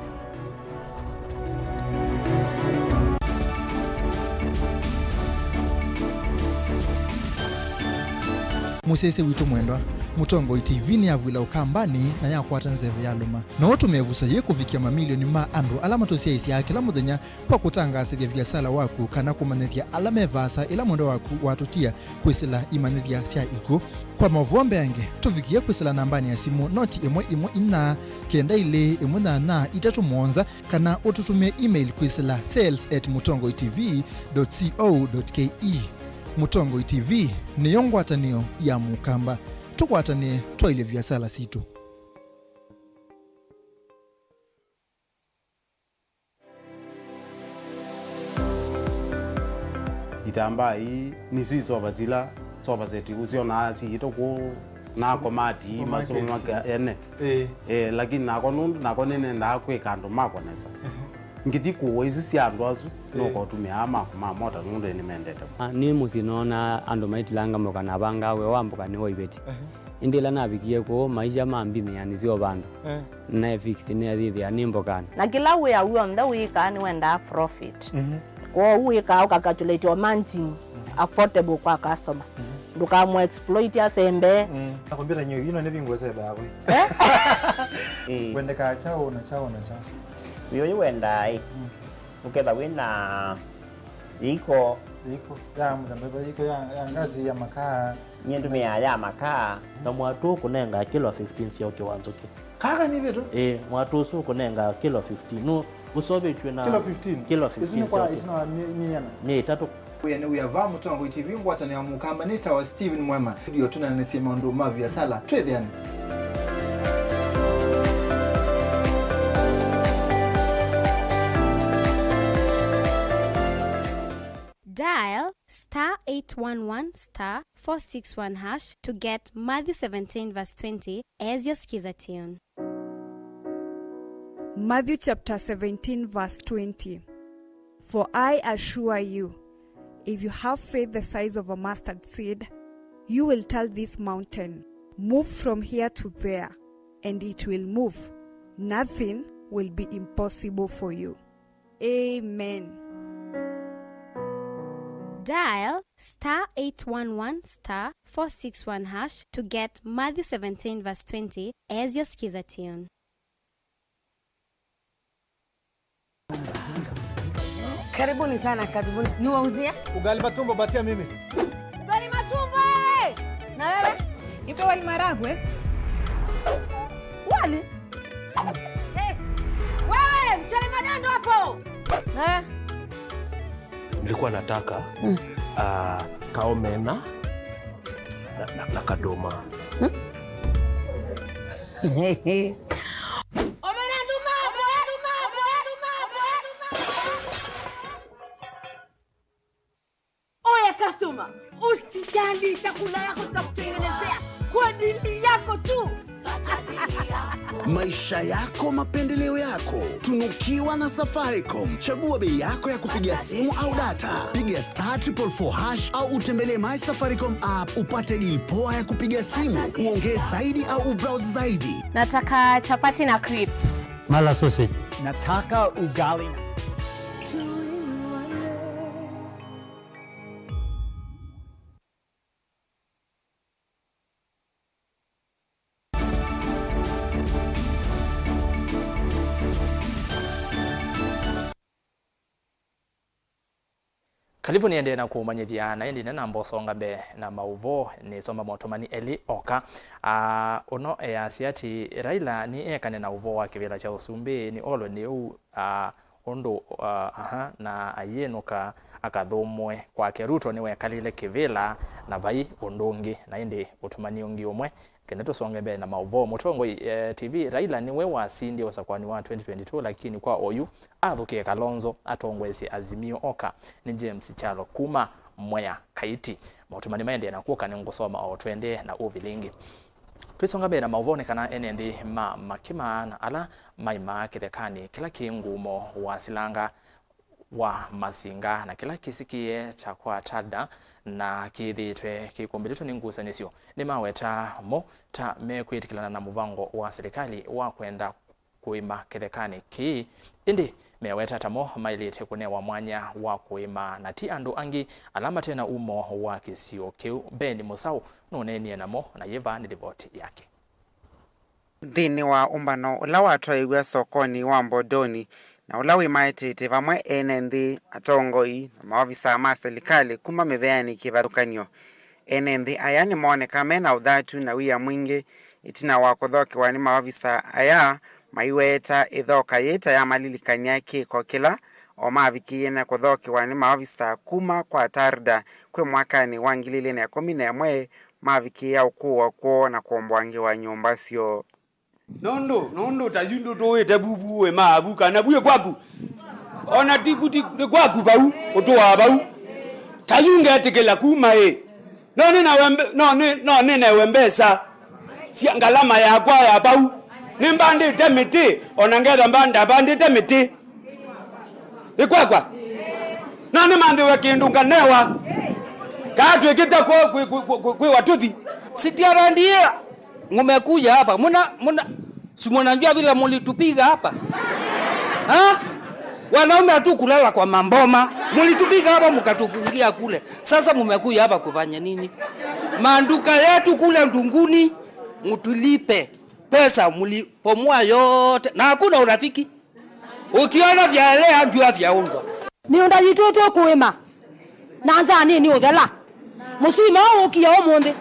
Mũsyaĩĩsya witũ mwendwa, Mũtongoi T V nĩyavw'ĩla Ũkambanĩ na yakwata nzeve yalũma. No ũtũme ĩvuso yĩĩ kũvikĩa mamilioni ma andũ ala matũsyaĩĩsyaa kĩla mũthenya kwa kũtangaasĩthya viasala waku kana kũmanyĩthya ala me vaasa ĩla mwendwa waku watũtia kwĩsĩla imanyĩthya sya ikw'ũ. Kwa maũvoo mbeange, tũvikĩe kwĩsĩla nambanĩ ya simũ noti ĩmwe ĩmwe inya kenda ilĩ ĩmwe nyanya itatũ mũonza, kana ũtũtũmĩe email kwĩsĩla sales at mũtongoi T V dot co dot K E. Mũtongoi T V nĩyo ngwatanĩo ya Mũkamba. Tũkwatanĩe twaĩlye viasala sitũ. Itambaa ii nĩsyo isova sila sofa set ũsyonaa siĩtwe kũu na komati masomo make ene. Ĩĩ. Eh, lakini nakwa nũndũ nakwa nĩnendaa kwĩka andũ makwa nesa. Ngĩthi kũũa isu sya andũ asu, nũkotũmĩa aa makwa ma mota nũndũ nĩmendete. Ah, nĩ mũsyĩ noona andũ maitilanga mboka na vangaa wĩa wa mboka nĩ wa iveti. Ĩndĩ ĩla navikie kũu, maisha mambimĩa nĩsyo vandũ. Eh. Naefix nĩathĩthĩa nĩ mbokanĩ. Na kĩla wĩa w'onthe wĩkaa nĩwendaa profit. Mhm. Kwoou wĩkaa ũkacalculate o margin affordable kwa customer. Mhm. Ndũkamũ exploit asembe. Mm. Na kompyuta nyo ino nĩ vingu sebe yakwe. Eh? Ĩĩ. Wendekaa chao na chao na chao. Wĩ ũyũ wendaa ĩ. Mm. Ũketha wĩ na iko. Iko ya mũthemba, iko ya, ya ngazi ya makaa. Nyie ndũmĩaa ya makaa. Na mwatũ ũkũnenga kilo fifteen sya ũkĩ wa nzũkĩ. Kaka nĩ vitu? Ĩĩ, mwatũ ũsu ũkũnenga kilo fifteen. Nũ ũsovĩtw'e na kilo fifteen? Kilo fifteen. Isu nĩ kwa sya ũkĩ. Isu na mi-, miana? Mia itatũ. Wĩa nĩ wĩa va Mũtongoi T V ngwatanĩo ya Mũkamba nĩ tawa Steven Mwema. Ndio tũnanĩsye maũndũ ma viasala. Twĩthĩane. Dial star eight one one star four six one hash to get Matthew seventeen verse twenty as your skiza tune. Matthew chapter seventeen verse twenty. For I assure you, if you have faith the size of a mustard seed, you will tell this mountain, "Move from here to there," and it will move. Nothing will be impossible for you. Amen. Dial star eight one one star four six one hash to get Matthew seventeen verse twenty as your skiza tune. Karibuni sana, karibuni. Niwauzie? Ugali matumbo, batia mimi. Ugali matumbo, eh! Na wewe? Nipe wali maragwe. Wali? Eh, wewe, mchele madondo hapo. Eh? Nilikuwa nataka, ah, kaomena na, na, na kadoma. Omena nduma, omena nduma, omena nduma, omena nduma. Oya customer, usijali, chakula yako tutakutengenezea kwa dili yako tu. Maisha yako, mapendeleo yako. Tunukiwa na Safaricom. Chagua bei yako ya kupiga simu au data. Piga star triple four hash au utembelee My Safaricom app upate deal poa ya kupiga simu, uongee zaidi au ubrowse zaidi. Nataka chapati na crips. Mala sausage. Nataka ugali na Kalivu nĩendee na kũmanyĩthya, na ĩndĩ nĩnamba ũsonga mbee na maũvoo, nĩsoma motũmani elĩ oka. Ah, ũno easya atĩ Raila nĩ ekane na ũvoo wa kĩvĩla kya ũsumbĩ, nĩ olwe nĩ ũu, ah, ũndũ, ah, aha, na ayĩnũka akathũmũe kwake. Ruto nĩwekalile kĩvĩla na vai ũndũ ũngĩ. Na ĩndĩ ũtũmani ũngĩ ũmwe, kenda tũsonge mbee na maũvoo. Mũtongoi, eh, T V, Raila nĩwe wasindie ũsakũani wa twenty twenty-two, lakini kwa oyu athũkĩe Kalonzo atongoesye Azimio oka. Nĩ James Kyalo kuma Mwea Kaiti. Maũtũmani maendee na kũka, nĩngũsoma o tũendee na ũvilingi. Twĩsonga mbee na maũvoo nĩ kana ene nthĩ ma Makima na ala maimaa kĩthekanĩ kĩla kĩ ngumo wa silanga wa masinga na kĩla kĩsikie ta kwa Tagda na kĩthĩĩtwe kĩkũmbĩlĩtwe nĩ ngusanĩsyo, nĩmaweta mo ta mekwĩtĩkĩlana na mũvango wa silikalĩ wa kwenda kũĩma kĩthekanĩ kĩĩ, ĩndĩ meweta ta mo maĩlĩte kũnewa mwanya wa kũĩma na ti andũ angĩ ala mate na umo wa kĩsio kĩu. Ben Mũsaũ nũneenie namo na yĩva nĩ livoti yake. Nthĩnĩ wa ũmbano ũla watwaĩw'a sokonĩ wa Mbondoni na ũla wĩmaĩtĩte vamwe ene nthĩ, atongoi, na maovisaa ma silikalĩ kuma mĩveanĩ kĩvathũkany'o, ene nthĩ aya nĩmooneka me na ũthatu na wia mwingĩ ĩtina wa kũthokewa nĩ maovisaa aya, maiweta ĩthoka yĩĩ ta yamalilikany'a kĩko kĩla O mavikĩie na kũthokewa nĩ maovisa kuma kwa TARDA kwĩ mwakanĩ wa ngili ilĩ na ĩkũmi na ĩmwe, mavikĩĩa ũkũwa kwoo na kũmbwangĩwa nyũmba syoo. Nũndũ, nũndũ ta yu ndũtũĩte vuvu wĩ maavu kana vuĩ kwaku. Ona ti vuti nĩ kwaku vau, ũtũaa vau. Ta yu ngetĩkĩla kuma ĩ. No nĩnawe mbe-, no nĩ-, no nĩnewe mbesa sya ngalama yakwa ya vau. Nĩmbandĩte mĩtĩ, ona ngetha mba-, ndavandĩte mĩtĩ. Nĩ kwakwa. No nĩmanthĩwe kĩndũ nganewa. Kaa twĩkĩte kwĩ, kwĩ, kwĩ, kwĩ, kwĩ watũthi. Sitiarandia. Mumekuja hapa, muna, muna, si munajua vile mulitupiga hapa? Ha? Wanaume hatukulala kwa maboma. Mulitupiga hapa mkatufungia kule. Sasa mumekuja hapa kufanya nini? Maduka yetu kule Ndunguni, mtulipe pesa, mlipomoa yote. Na hakuna urafiki. Ukiona vyaelea, jua vyaundwa. Mĩũnda yitũ tũkũĩma na nzaa nĩnĩ ũthela. Mũsima ũũ ũkie ũmũnthĩ,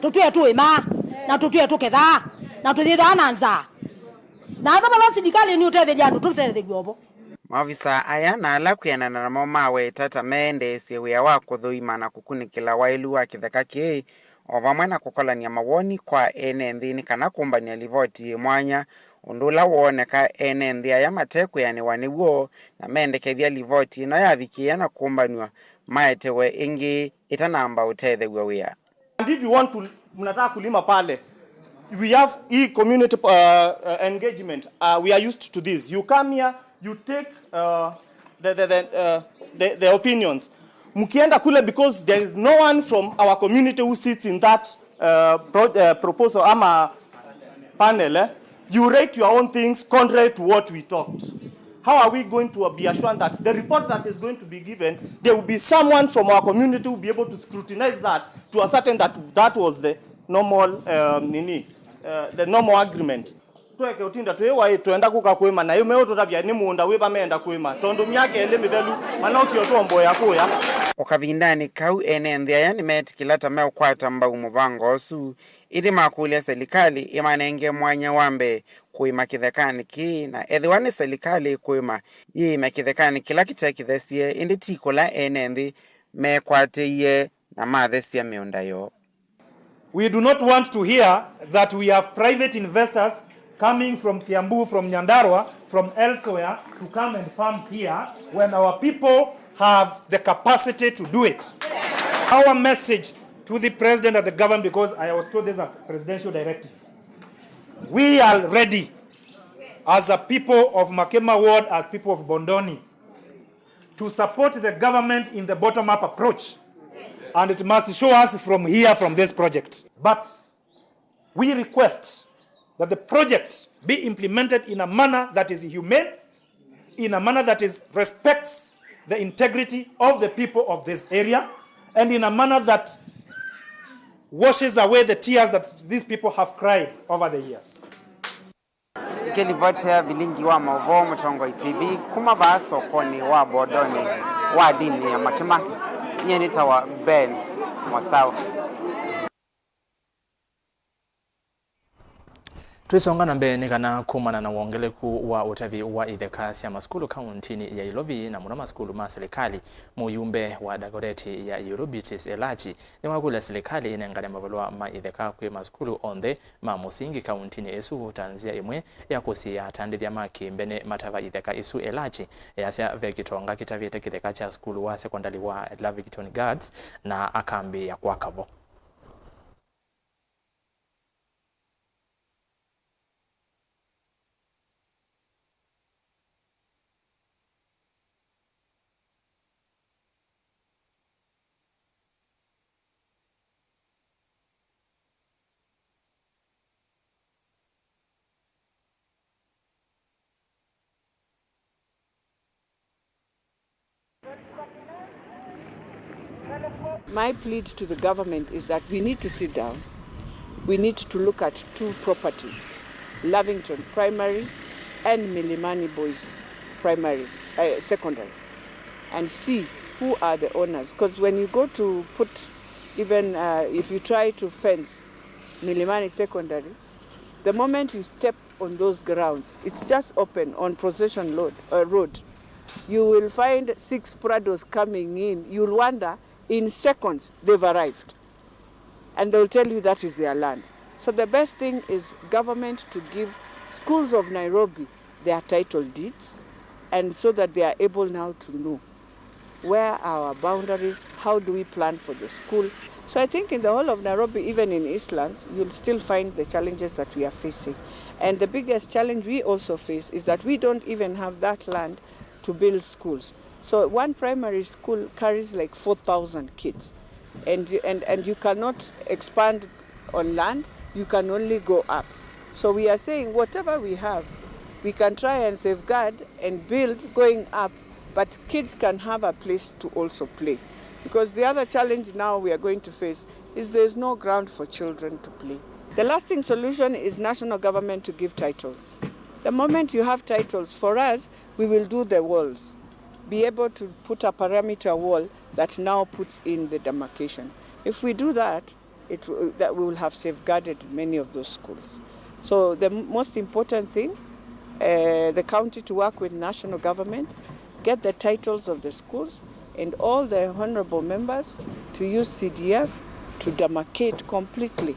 tũtwĩe tũĩmaa, na tũtwĩe tũkethaa, na tũyĩthaa na nzaa. Na ata vala silikalĩ nĩ ũtethĩlya andũ, tũtethĩw'e ovo. Maovisa aya na ala kwĩanana namo maweta ta meendeesye wĩa wa kũthũima na kũkunĩkĩla waĩlu wa kĩtheka kĩĩ, o vamwe na kũkolany'a mawoni kwa ene nthĩ nĩ kana kũmbany'a livoti yĩ mwanya, ũndũ ũla wooneka ene nthĩ aya matekwĩanĩwa nĩw'o, na mendekethya livoti ĩno yavikĩĩa na kũmbanw'a maetewe ĩngĩ ĩtanamba ũtethew'a wĩa. And if you want to, mnataka kulima pale, we have hii community, uh, uh, engagement. Uh, we are used to this. You come here, you take, uh, the, the, the, uh, the, the opinions. Mkienda kule, because there is no one from our community who sits in that, uh, pro-, uh, proposal ama panel, eh? You write your own things contrary to what we talked. How are we going to be assured that the report that is going to be given, there will be someone from our community who will be able to scrutinize that to ascertain that that was the normal, um, nini, uh, the normal agreement? Tweke ũtinda twĩ waĩ twenda kũka kwĩma, na yu meũtũtavya nĩ mũũnda wĩva meenda kwĩma, tondũ myaka ĩlĩ mĩthelu manokie ũtwomboea kũya. O kavindanĩ kau, ene nthĩ aya nĩmeetĩkĩla ta meũkwata mbau mũvango ũsu, ĩndĩ makũlya selikalĩ ĩmanenge mwanya wa mbee kũĩma kĩthekanĩ kĩĩ, na ethĩwa nĩ selikalĩ ĩkũĩma, yĩĩme kĩthekanĩ kĩla kĩte kĩthesie, ĩndĩ ti kũla ene nthĩ mekwatĩie na mathesya mĩũnda yoo. We do not want to hear that we have private investors coming from Kiambu, from Nyandarua, from elsewhere to come and farm here when our people have the capacity to do it. Our message to the president and the government, because I was told there's a presidential directive. We are ready as a people of Makema ward, as people of Bondoni, to support the government in the bottom-up approach, and it must show us from here, from this project. But we request that the project be implemented in a manner that is humane, in a manner that is, respects the integrity of the people of this area, and in a manner that washes away the tears that these people have cried over the years. Ngĩlivotera vilingi wa maũvoo Mũtongoi T V kuma vaa sokonĩ wa Bondoni wa ndini ya Makema, nyie nĩtawa Ben Mosau. Twĩsonga na mbee, nĩ kana kumana na wongeleku wa ũtavi wa itheka sya masukulu kauntinĩ ya Ilovi, na mũno masukulu ma silikalĩ, mũyumbe wa Dagoretti ya Iulu Beatrice Elachi nĩwakũlya silikalĩ ĩnengane mavalũa ma itheka kwĩ masukulu onthe ma mũsingi kauntinĩ ĩsu ta nzĩa ĩmwe ya kũsiĩĩa atandĩthya ma kĩmbene matava itheka isu. Elachi easya ve kĩtonga kĩtavĩte kĩtheka kya sukulu wa sekondalĩ wa Lavington Girls na akambĩĩa kwaka vo. My plea to the government is that we need to sit down. We need to look at two properties, Lavington Primary and Milimani Boys Primary, uh, Secondary, and see who are the owners. 'Cause when you go to put even, uh, if you try to fence Milimani Secondary, the moment you step on those grounds, it's just open on Procession Road, uh, road. You will find six Prados coming in. You'll wonder, in seconds, they've arrived. And they'll tell you that is their land. So the best thing is government to give schools of Nairobi their title deeds, and so that they are able now to know where are our boundaries, how do we plan for the school. So I think in the whole of Nairobi, even in Eastlands, you'll still find the challenges that we are facing. And the biggest challenge we also face is that we don't even have that land to build schools. So one primary school carries like four thousand kids, and you, and, and you cannot expand on land, you can only go up. So we are saying whatever we have, we can try and safeguard and build going up, but kids can have a place to also play. Because the other challenge now we are going to face is there is no ground for children to play. The lasting solution is national government to give titles. The moment you have titles, for us, we will do the walls, be able to put a perimeter wall that now puts in the demarcation. If we do that, it, w- that we will have safeguarded many of those schools. So the m- most important thing, uh, the county to work with national government, get the titles of the schools, and all the honorable members to use C D F to demarcate completely.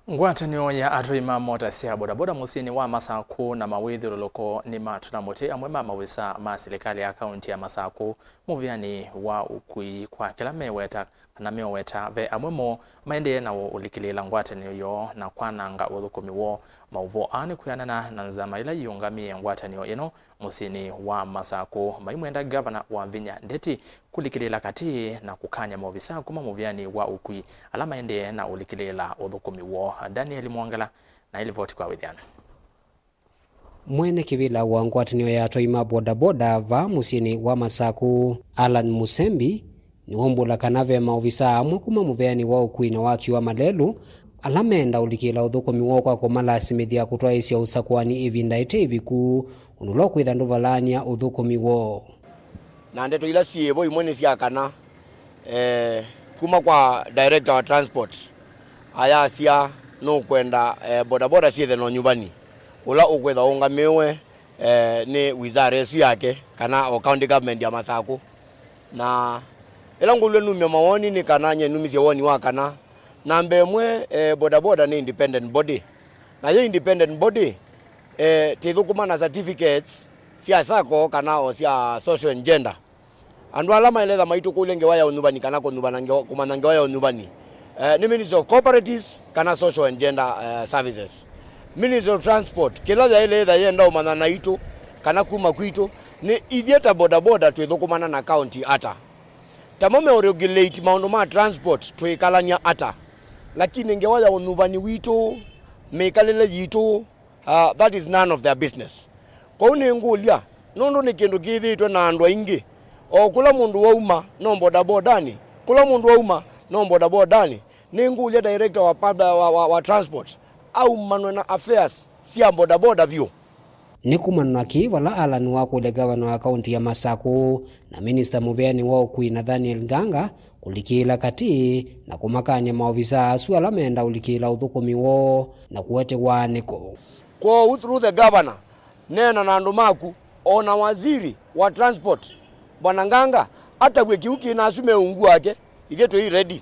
Ngwatanĩo ya atwai ma mota sya bodaboda mũsyĩnĩ wa Masakũ na mawĩthyũlũlũko nĩmatũla mũtĩ amwe ma maovisaa ma silikalĩ ya kaunti ya Masakũ mũvĩanĩ wa ũkui kwa kĩla meweta kana meoweta ve amwe moo maendee na ũlikĩlĩĩla ngwatanĩo yoo na kwananga ũthũkũmi woo. Maũvoo aa nĩ kwĩanana na nzama ila iũngamĩe ngwatanĩo ĩno mũsyĩnĩ wa Masakũ, maimwenda Gavana Wavinya Ndeti kũlikĩlĩĩla katĩ na kũkany'a maovisaa kuma mũvĩanĩ wa ũkui ala maendee na ũlikĩlĩĩla ũthũkũmi woo. Daniel Mwongela na ĩlivoti kwa wĩthĩano. Mwene kĩvĩla wa ngwatanĩo ya atwai ma bodaboda vaa mũsyĩnĩ wa Masakũ, Alan Musembi, nĩwaumbũla kana ve maovisaa amwe kuma mũvĩanĩ wa ũkui na waki wa malelũ ala meenda ũlikĩĩla ũthũkũmi woo kwa kũmalasimĩthya kũtwaĩĩsya ũsakũani ĩvinda ĩte ĩviku, ũndũ ũla ũkwĩtha ndũvalaany'a ũthũkũmi woo. Na ndeto ila syĩ vo imwe nĩ sya kana, eh, kuma kwa director wa transport ayasya nũkwenda, eh, bodaboda syĩthe na ũnyuvani ũla ũkwĩtha ũngamĩwe, eh, nĩ wizara ĩsu yake kana o county government ya Masakũ. Na ĩla ngũlw'e numya mawoni nĩ kana nye numisye woni wa kana, namba ĩmwe, eh, bodaboda nĩ independent body. Na yĩ independent body, eh, tĩthũkũma na certificates sya sacco kana o sya social and gender. Andũ ala maelethya maitũkũlya ngewa ya ũnyuvani kana kũnyuvana ngewa, kũmanya ngewa ya ũnyuvani, eh, nĩ Ministry of Cooperatives kana Social and Gender, eh, Services. Ministry of Transport, kĩla yaĩle ĩtha yenda ũmanya naitũ kana kuma kwitũ, nĩ ithyĩ ta bodaboda twĩthũkũmana na county ata? Tamo meũregulate maũndũ ma transport twĩkalany'a ata? Lakini ngewa ya ũnyuvani witũ, mĩkalĩle yitũ, uh, that is none of their business. Kwoou nĩngũlya, nũndũ nĩ kĩndũ kĩthĩĩtwe na andũ aingĩ, o kũla mũndũ wauma no bodabodanĩ, kũla mũndũ wauma no bodabodanĩ, nĩngũlya director wa, pub- wa, wa, wa transport aumanwe na affairs sya bodaboda vyũ. Nĩ kumana na kĩĩ vala Alan wakũlya gavana wa kaunti ya Masakũ na minista mũvĩanĩ wa ũkui Nathaniel Nganga kũlikĩĩla katĩ na kũmakany'a maovisaa asu ala meenda ũlikĩĩla ũthũkũmi woo na kũete waanĩko. Kwoou through the governor, neena na andũ maku, o na waziri wa transport, Bwana Nganga, atavw'e kĩu kĩ na asu me ungu wake, ithyĩ twĩ ready.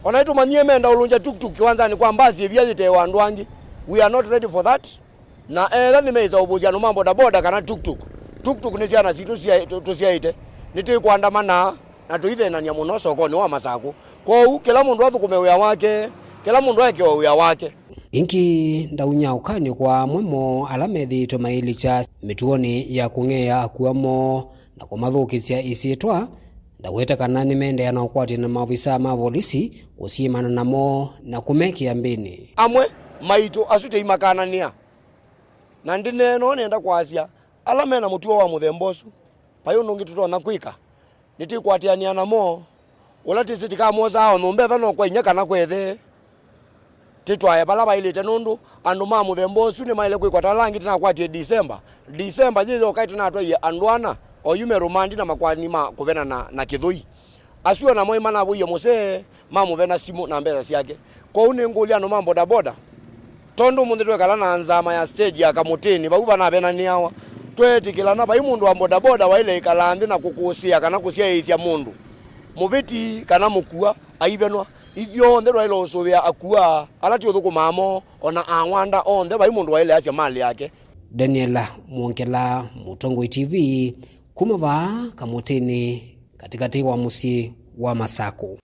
O na nĩtũmanyie menda ũlũngya tuktuk kĩwanzanĩ kwa mbasi ĩvia yĩteewa andũ angĩ. We are not ready for that. Na etha nĩmeĩsa ũvũsya andũ ma bodaboda kana tuktuk, tuktuk nĩ syana sitũ sya- tũ- tũsyaĩte, nĩtwĩkũandamana na tũithĩnany'a mũno sokonĩ wa Masakũ. Kwoou kĩla mũndũ athũkũme wĩa wake, kĩla mũndũ aekewe wĩa wake. Ĩngĩ, ndaunyaũkanyo kwa amwe moo ala methĩĩtwe mailikya mĩtuonĩ ya kũng'ea akua moo na kũmathũkĩsya ĩsyĩtwa, ndaweta kana nĩmeendeea na ũkwatya na maovisaa ma volisi kũsyĩmana namo na kũmekĩa mbĩnĩ. Amwe maitũ asu tũimakananĩa, na ndĩneena ũũ nenda kwasya, ala me na mũtuo wa mũthemba ũsu, vai ũndũ ũngĩ tũtonya kwĩka. Nĩtwĩkwatĩanĩa namo, ũla twĩsĩ tĩkamwosaa o nyũmba ĩtha no kwa inya kana kwa ĩthe. Tĩtwae vala vaĩlĩte nũndũ andũ ma mũthemba ũsu nĩmaĩle kwĩkwa ta ala angĩ tũnakwatie Disemba. Disemba yĩ yoka ĩtũnatwaie andũ ana oyu me rũmandi na makoani ma kũvenana na kĩthũi. Asu o namo nĩmanavũie mũsee, mamũvena simũ na mbesa syake. Kwoou nĩngũlya andũ ma bodaboda, tondũ ũmũnthĩ twekala na nzama ya stage ya Kamũtĩnĩ, vau vanavenanĩawa, Tweetĩkĩlana vai mũndũ wa bodaboda waĩle ĩkala nthĩ na kũkũsĩa kana kũsyaĩĩsya mũndũ mũvĩti kana mũkua aivenwa. Ithyonthe twaĩle ũsũvĩa akua ala ti ũthũkũmaa moo, o na ang'wanda onthe vai mũndũ waĩle asya malĩ yake. Daniel Mwongela, Mũtongoi T V, kuma vaa Kamũtĩnĩ, katĩkatĩ wa mũsyĩ wa Masakũ.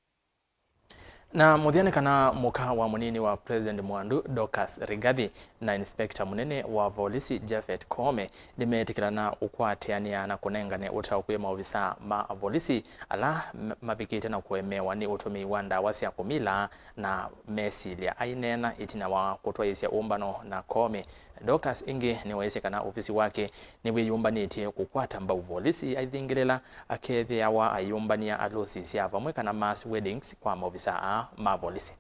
Na mũthya nĩ kana mũka wa mũnini wa President Mwandu, Dorcas Rigathi, na Inspector mũnene wa volisi Japhet Koome nĩmeetĩkĩlana ũkwatĩanĩa na kũnengane ũtaũkũĩ maovisaa ma volisi ala m-, mavikĩte na kũemewa nĩ ũtũmĩi wa ndawa sya kũmila na mesilya. Aineena ĩtina wa kũtwaĩĩsya ũmbano na Koome, Dorcas ĩngĩ nĩweesĩ kana ovisi wake nĩwĩyũmbanĩtye kũkwata mbau volisi aithingĩlĩla akethĩawa ayũmbany'a alũsi sya vamwe kana mass weddings kwa maovisaa aa ma volisi.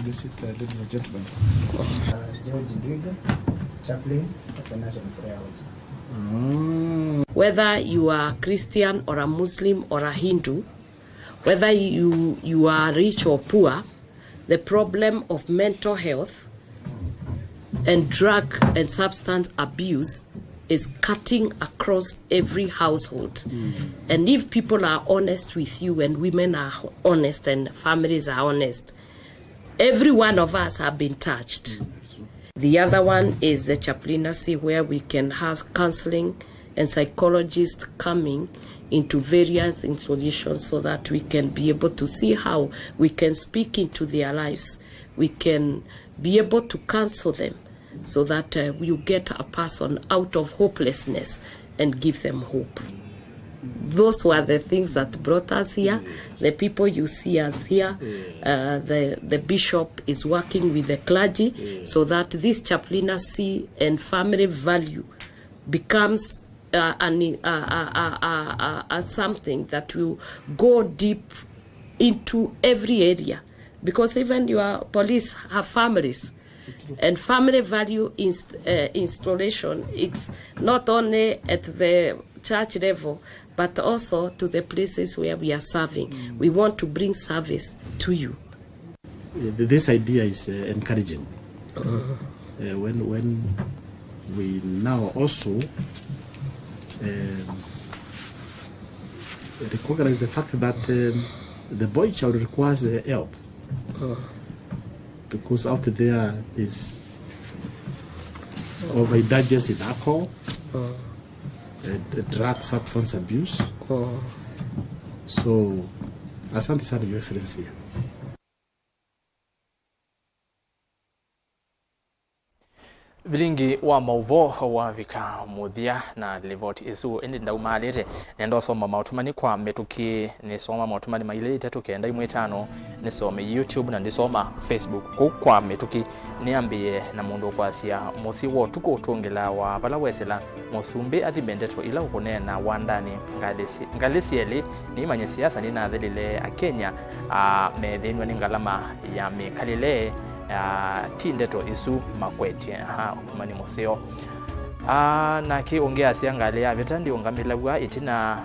This is, uh, ladies and gentlemen. Uh, George Ndwiga, chaplain at the National Prayer House. Whether you are a Christian or a Muslim or a Hindu, whether you, you are rich or poor, the problem of mental health and drug and substance abuse is cutting across every household. And if people are honest with you and women are honest and families are honest, every one of us have been touched. The other one is the chaplaincy, where we can have counseling and psychologists coming into various institutions so that we can be able to see how we can speak into their lives. We can be able to counsel them so that, uh, you get a person out of hopelessness and give them hope. Those were the things that brought us here. Yes. The people you see us here, yes, uh, the, the bishop is working with the clergy, yes, so that this chaplaincy and family value becomes, uh, an, uh, uh, uh, uh, uh, uh, something that will go deep into every area, because even your police have families. It's true. And family value inst-, uh, installation, it's not only at the church level, but also to the places where we are serving. Mm. We want to bring service to you. Uh, th-, this idea is, uh, encouraging. Uh, when, when we now also, um, recognize the fact that, um, the boy child requires, uh, help. Because out there is overindulgence in alcohol, uh, uh, drug, substance abuse. So, asante sana, Your Excellency. Vilingi wa maũvoo wavika mũthya na livoti ĩsu, ĩndĩ ndaumaalĩte. Nenda ũsoma maũtũmani kwa mĩtũkĩ. Nĩsoma maũtũmani mailĩ itatũ kenda imwe itano, nĩsome YouTube na ndĩsoma Facebook. Kũu kwa mĩtũkĩ, nĩambĩĩe na mũndũ ũkwasya, mũsyĩ wa ũtukũ ũtũngĩlaa wa vala wesĩla. Mũsumbĩ athime ndeto ila ũkũneena wandanĩ. Ngalĩ si-, ngalĩ syelĩ, nĩimanye siasa nĩnathelile Akenya, a, meethĩnw'a nĩ ngalama ya mĩkalĩle, a, ti ndeto isu makwetye. Aha, ũtũmani mũseo. A, nake ũngĩ asya, ngalĩ yavĩta ndiũngamĩlaw'a ĩtina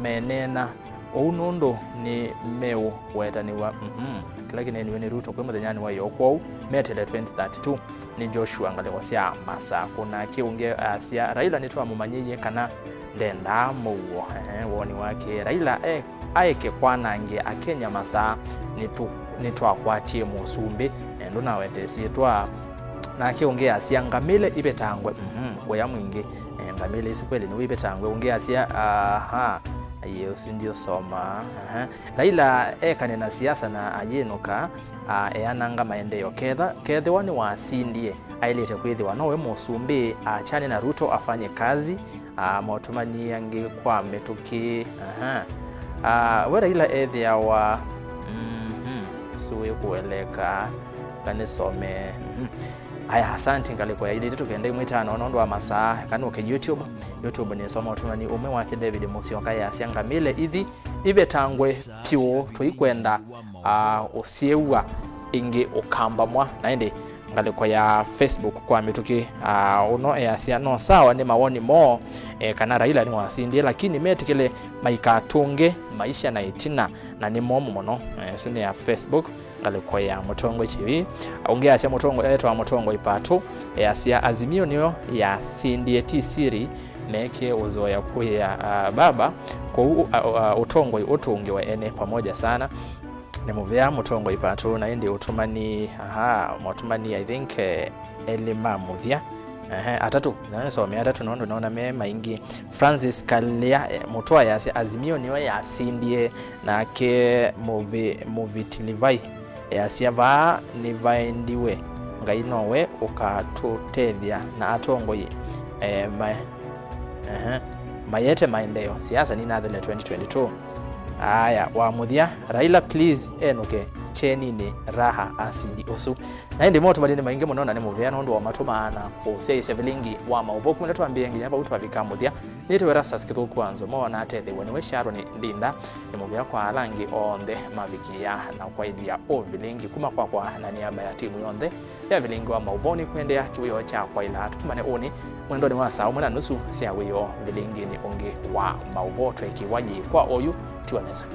meneena. Ũu nũndũ nĩ meũwetanĩw'a, mhm, kĩla kĩneeniwe nĩ Ruto kwĩ mũthenyanĩ wa ĩyoo, kwoou metele twenty thirty-two. Nĩ Joshua ngalĩko sya Masakũ. Nake ũngĩ asya, Raila nĩtwamũmanyĩie kana ndendaa mũuo. Ehe, woni wake, Raila e-, aeke kwanangĩa Akenya masaa, nĩtũ-, nĩtwakwatie mũsumbĩ, e, ndũnawete syĩtwa. Nake ũngĩ asya, ngamĩle ivetangwe, mhm, kũya mwingĩ, e, ngamĩle isu kweli nĩwĩvetangwe. Ũngĩ asya, aha, aiye, ũsu ndiũsoma. Aha. Raila ekane na siasa na ayĩnũka, a, eananga maendeeo. Ketha, kethĩwa nĩwasindie, aĩlĩte kwĩthĩwa nowe mũsumbĩ, achane na Ruto afanye kazi, a, maũtũmani angĩ kwa mĩtũkĩ. Aha. A, we Raila ethĩawa, mhm, ũsu wĩkũeleka, kanĩsome, mhm. Aya, asante, ngalĩko ya ilĩ itatũ kenda imwe itano, nũndũ wa masaa, kanũke YouTube. YouTube nĩsoma ũtũmani ũmwe wake David Mũsyoka easya, ngamĩle ithi ivetangwe pyũ, tũikwenda, ah, ũsyĩw'a ĩngĩ ũkambamwa. Na ĩndĩ ngalĩko ya Facebook kwa mĩtũkĩ, ah, ũno easya, no sawa, nĩ mawoni moo, eh, kana Raila nĩwasindie, lakini metĩkĩle maikatũnge maisha na ĩtina, na nĩ momũ mũno. Eh, ĩsu nĩ ya Facebook. Ngalĩko ya Mũtongoi T V. Ũngĩ asya Mũtongoi, etawa Mũtongoi Patũ, easya Azimio nĩyo yasindie, ti siri, mekie ũzoea kũĩa, ah, baba, kwoou, ah, ah, ũtongoi ũtũngĩwe ene pamoja sana. Nĩ mũvea mũtongoi Pato, na ĩndĩ ũtũmani, aha, motũmani, I think, eh, elĩ ma mũthya. Ehe, atatũ, na nĩsome atatũ nũndũ naona me maingĩ. Francis Kalia, eh, Mũtwa yasya Azimio nĩyo yasindie, nake Mũvi-, Mũviti Livai yasya vaa nĩvaendiwe, Ngai nowe ũkatũtethya na atongoi, eh, ma-, ehe, mayete maendeeo siasa ninathele twenty twenty-two. Aya, wa mũthya, Raila please enũke cheninĩ, raha asindi ũsu. Na ĩndĩ motũmani nĩ maingĩ mũno na nĩ mũvea nũndũ wa matũmaa na kũsyaĩĩsya vilingi wa maũvoo kuma ĩla twambĩĩe nginya vau twavika mũthya. Nĩtawa Erastus Kĩthũku wa Nzomo na atetheew'a nĩwe Sharon Ndinda. Nĩ mũvea kwa ala angĩ onthe mavikĩĩa na kwaĩlya ũvilingi kuma kwakwa na nĩamba ya timu yonthe ya vilingi wa maũvoo nĩ kũendeea kĩwĩoo kya kwaĩla tũkumane ũnĩ mwendonĩ wa saa ũmwe na nusu sya wĩoo vilinginĩ ũngĩ wa maũvoo twekiwa yĩ kwa oyu tiwa nesa.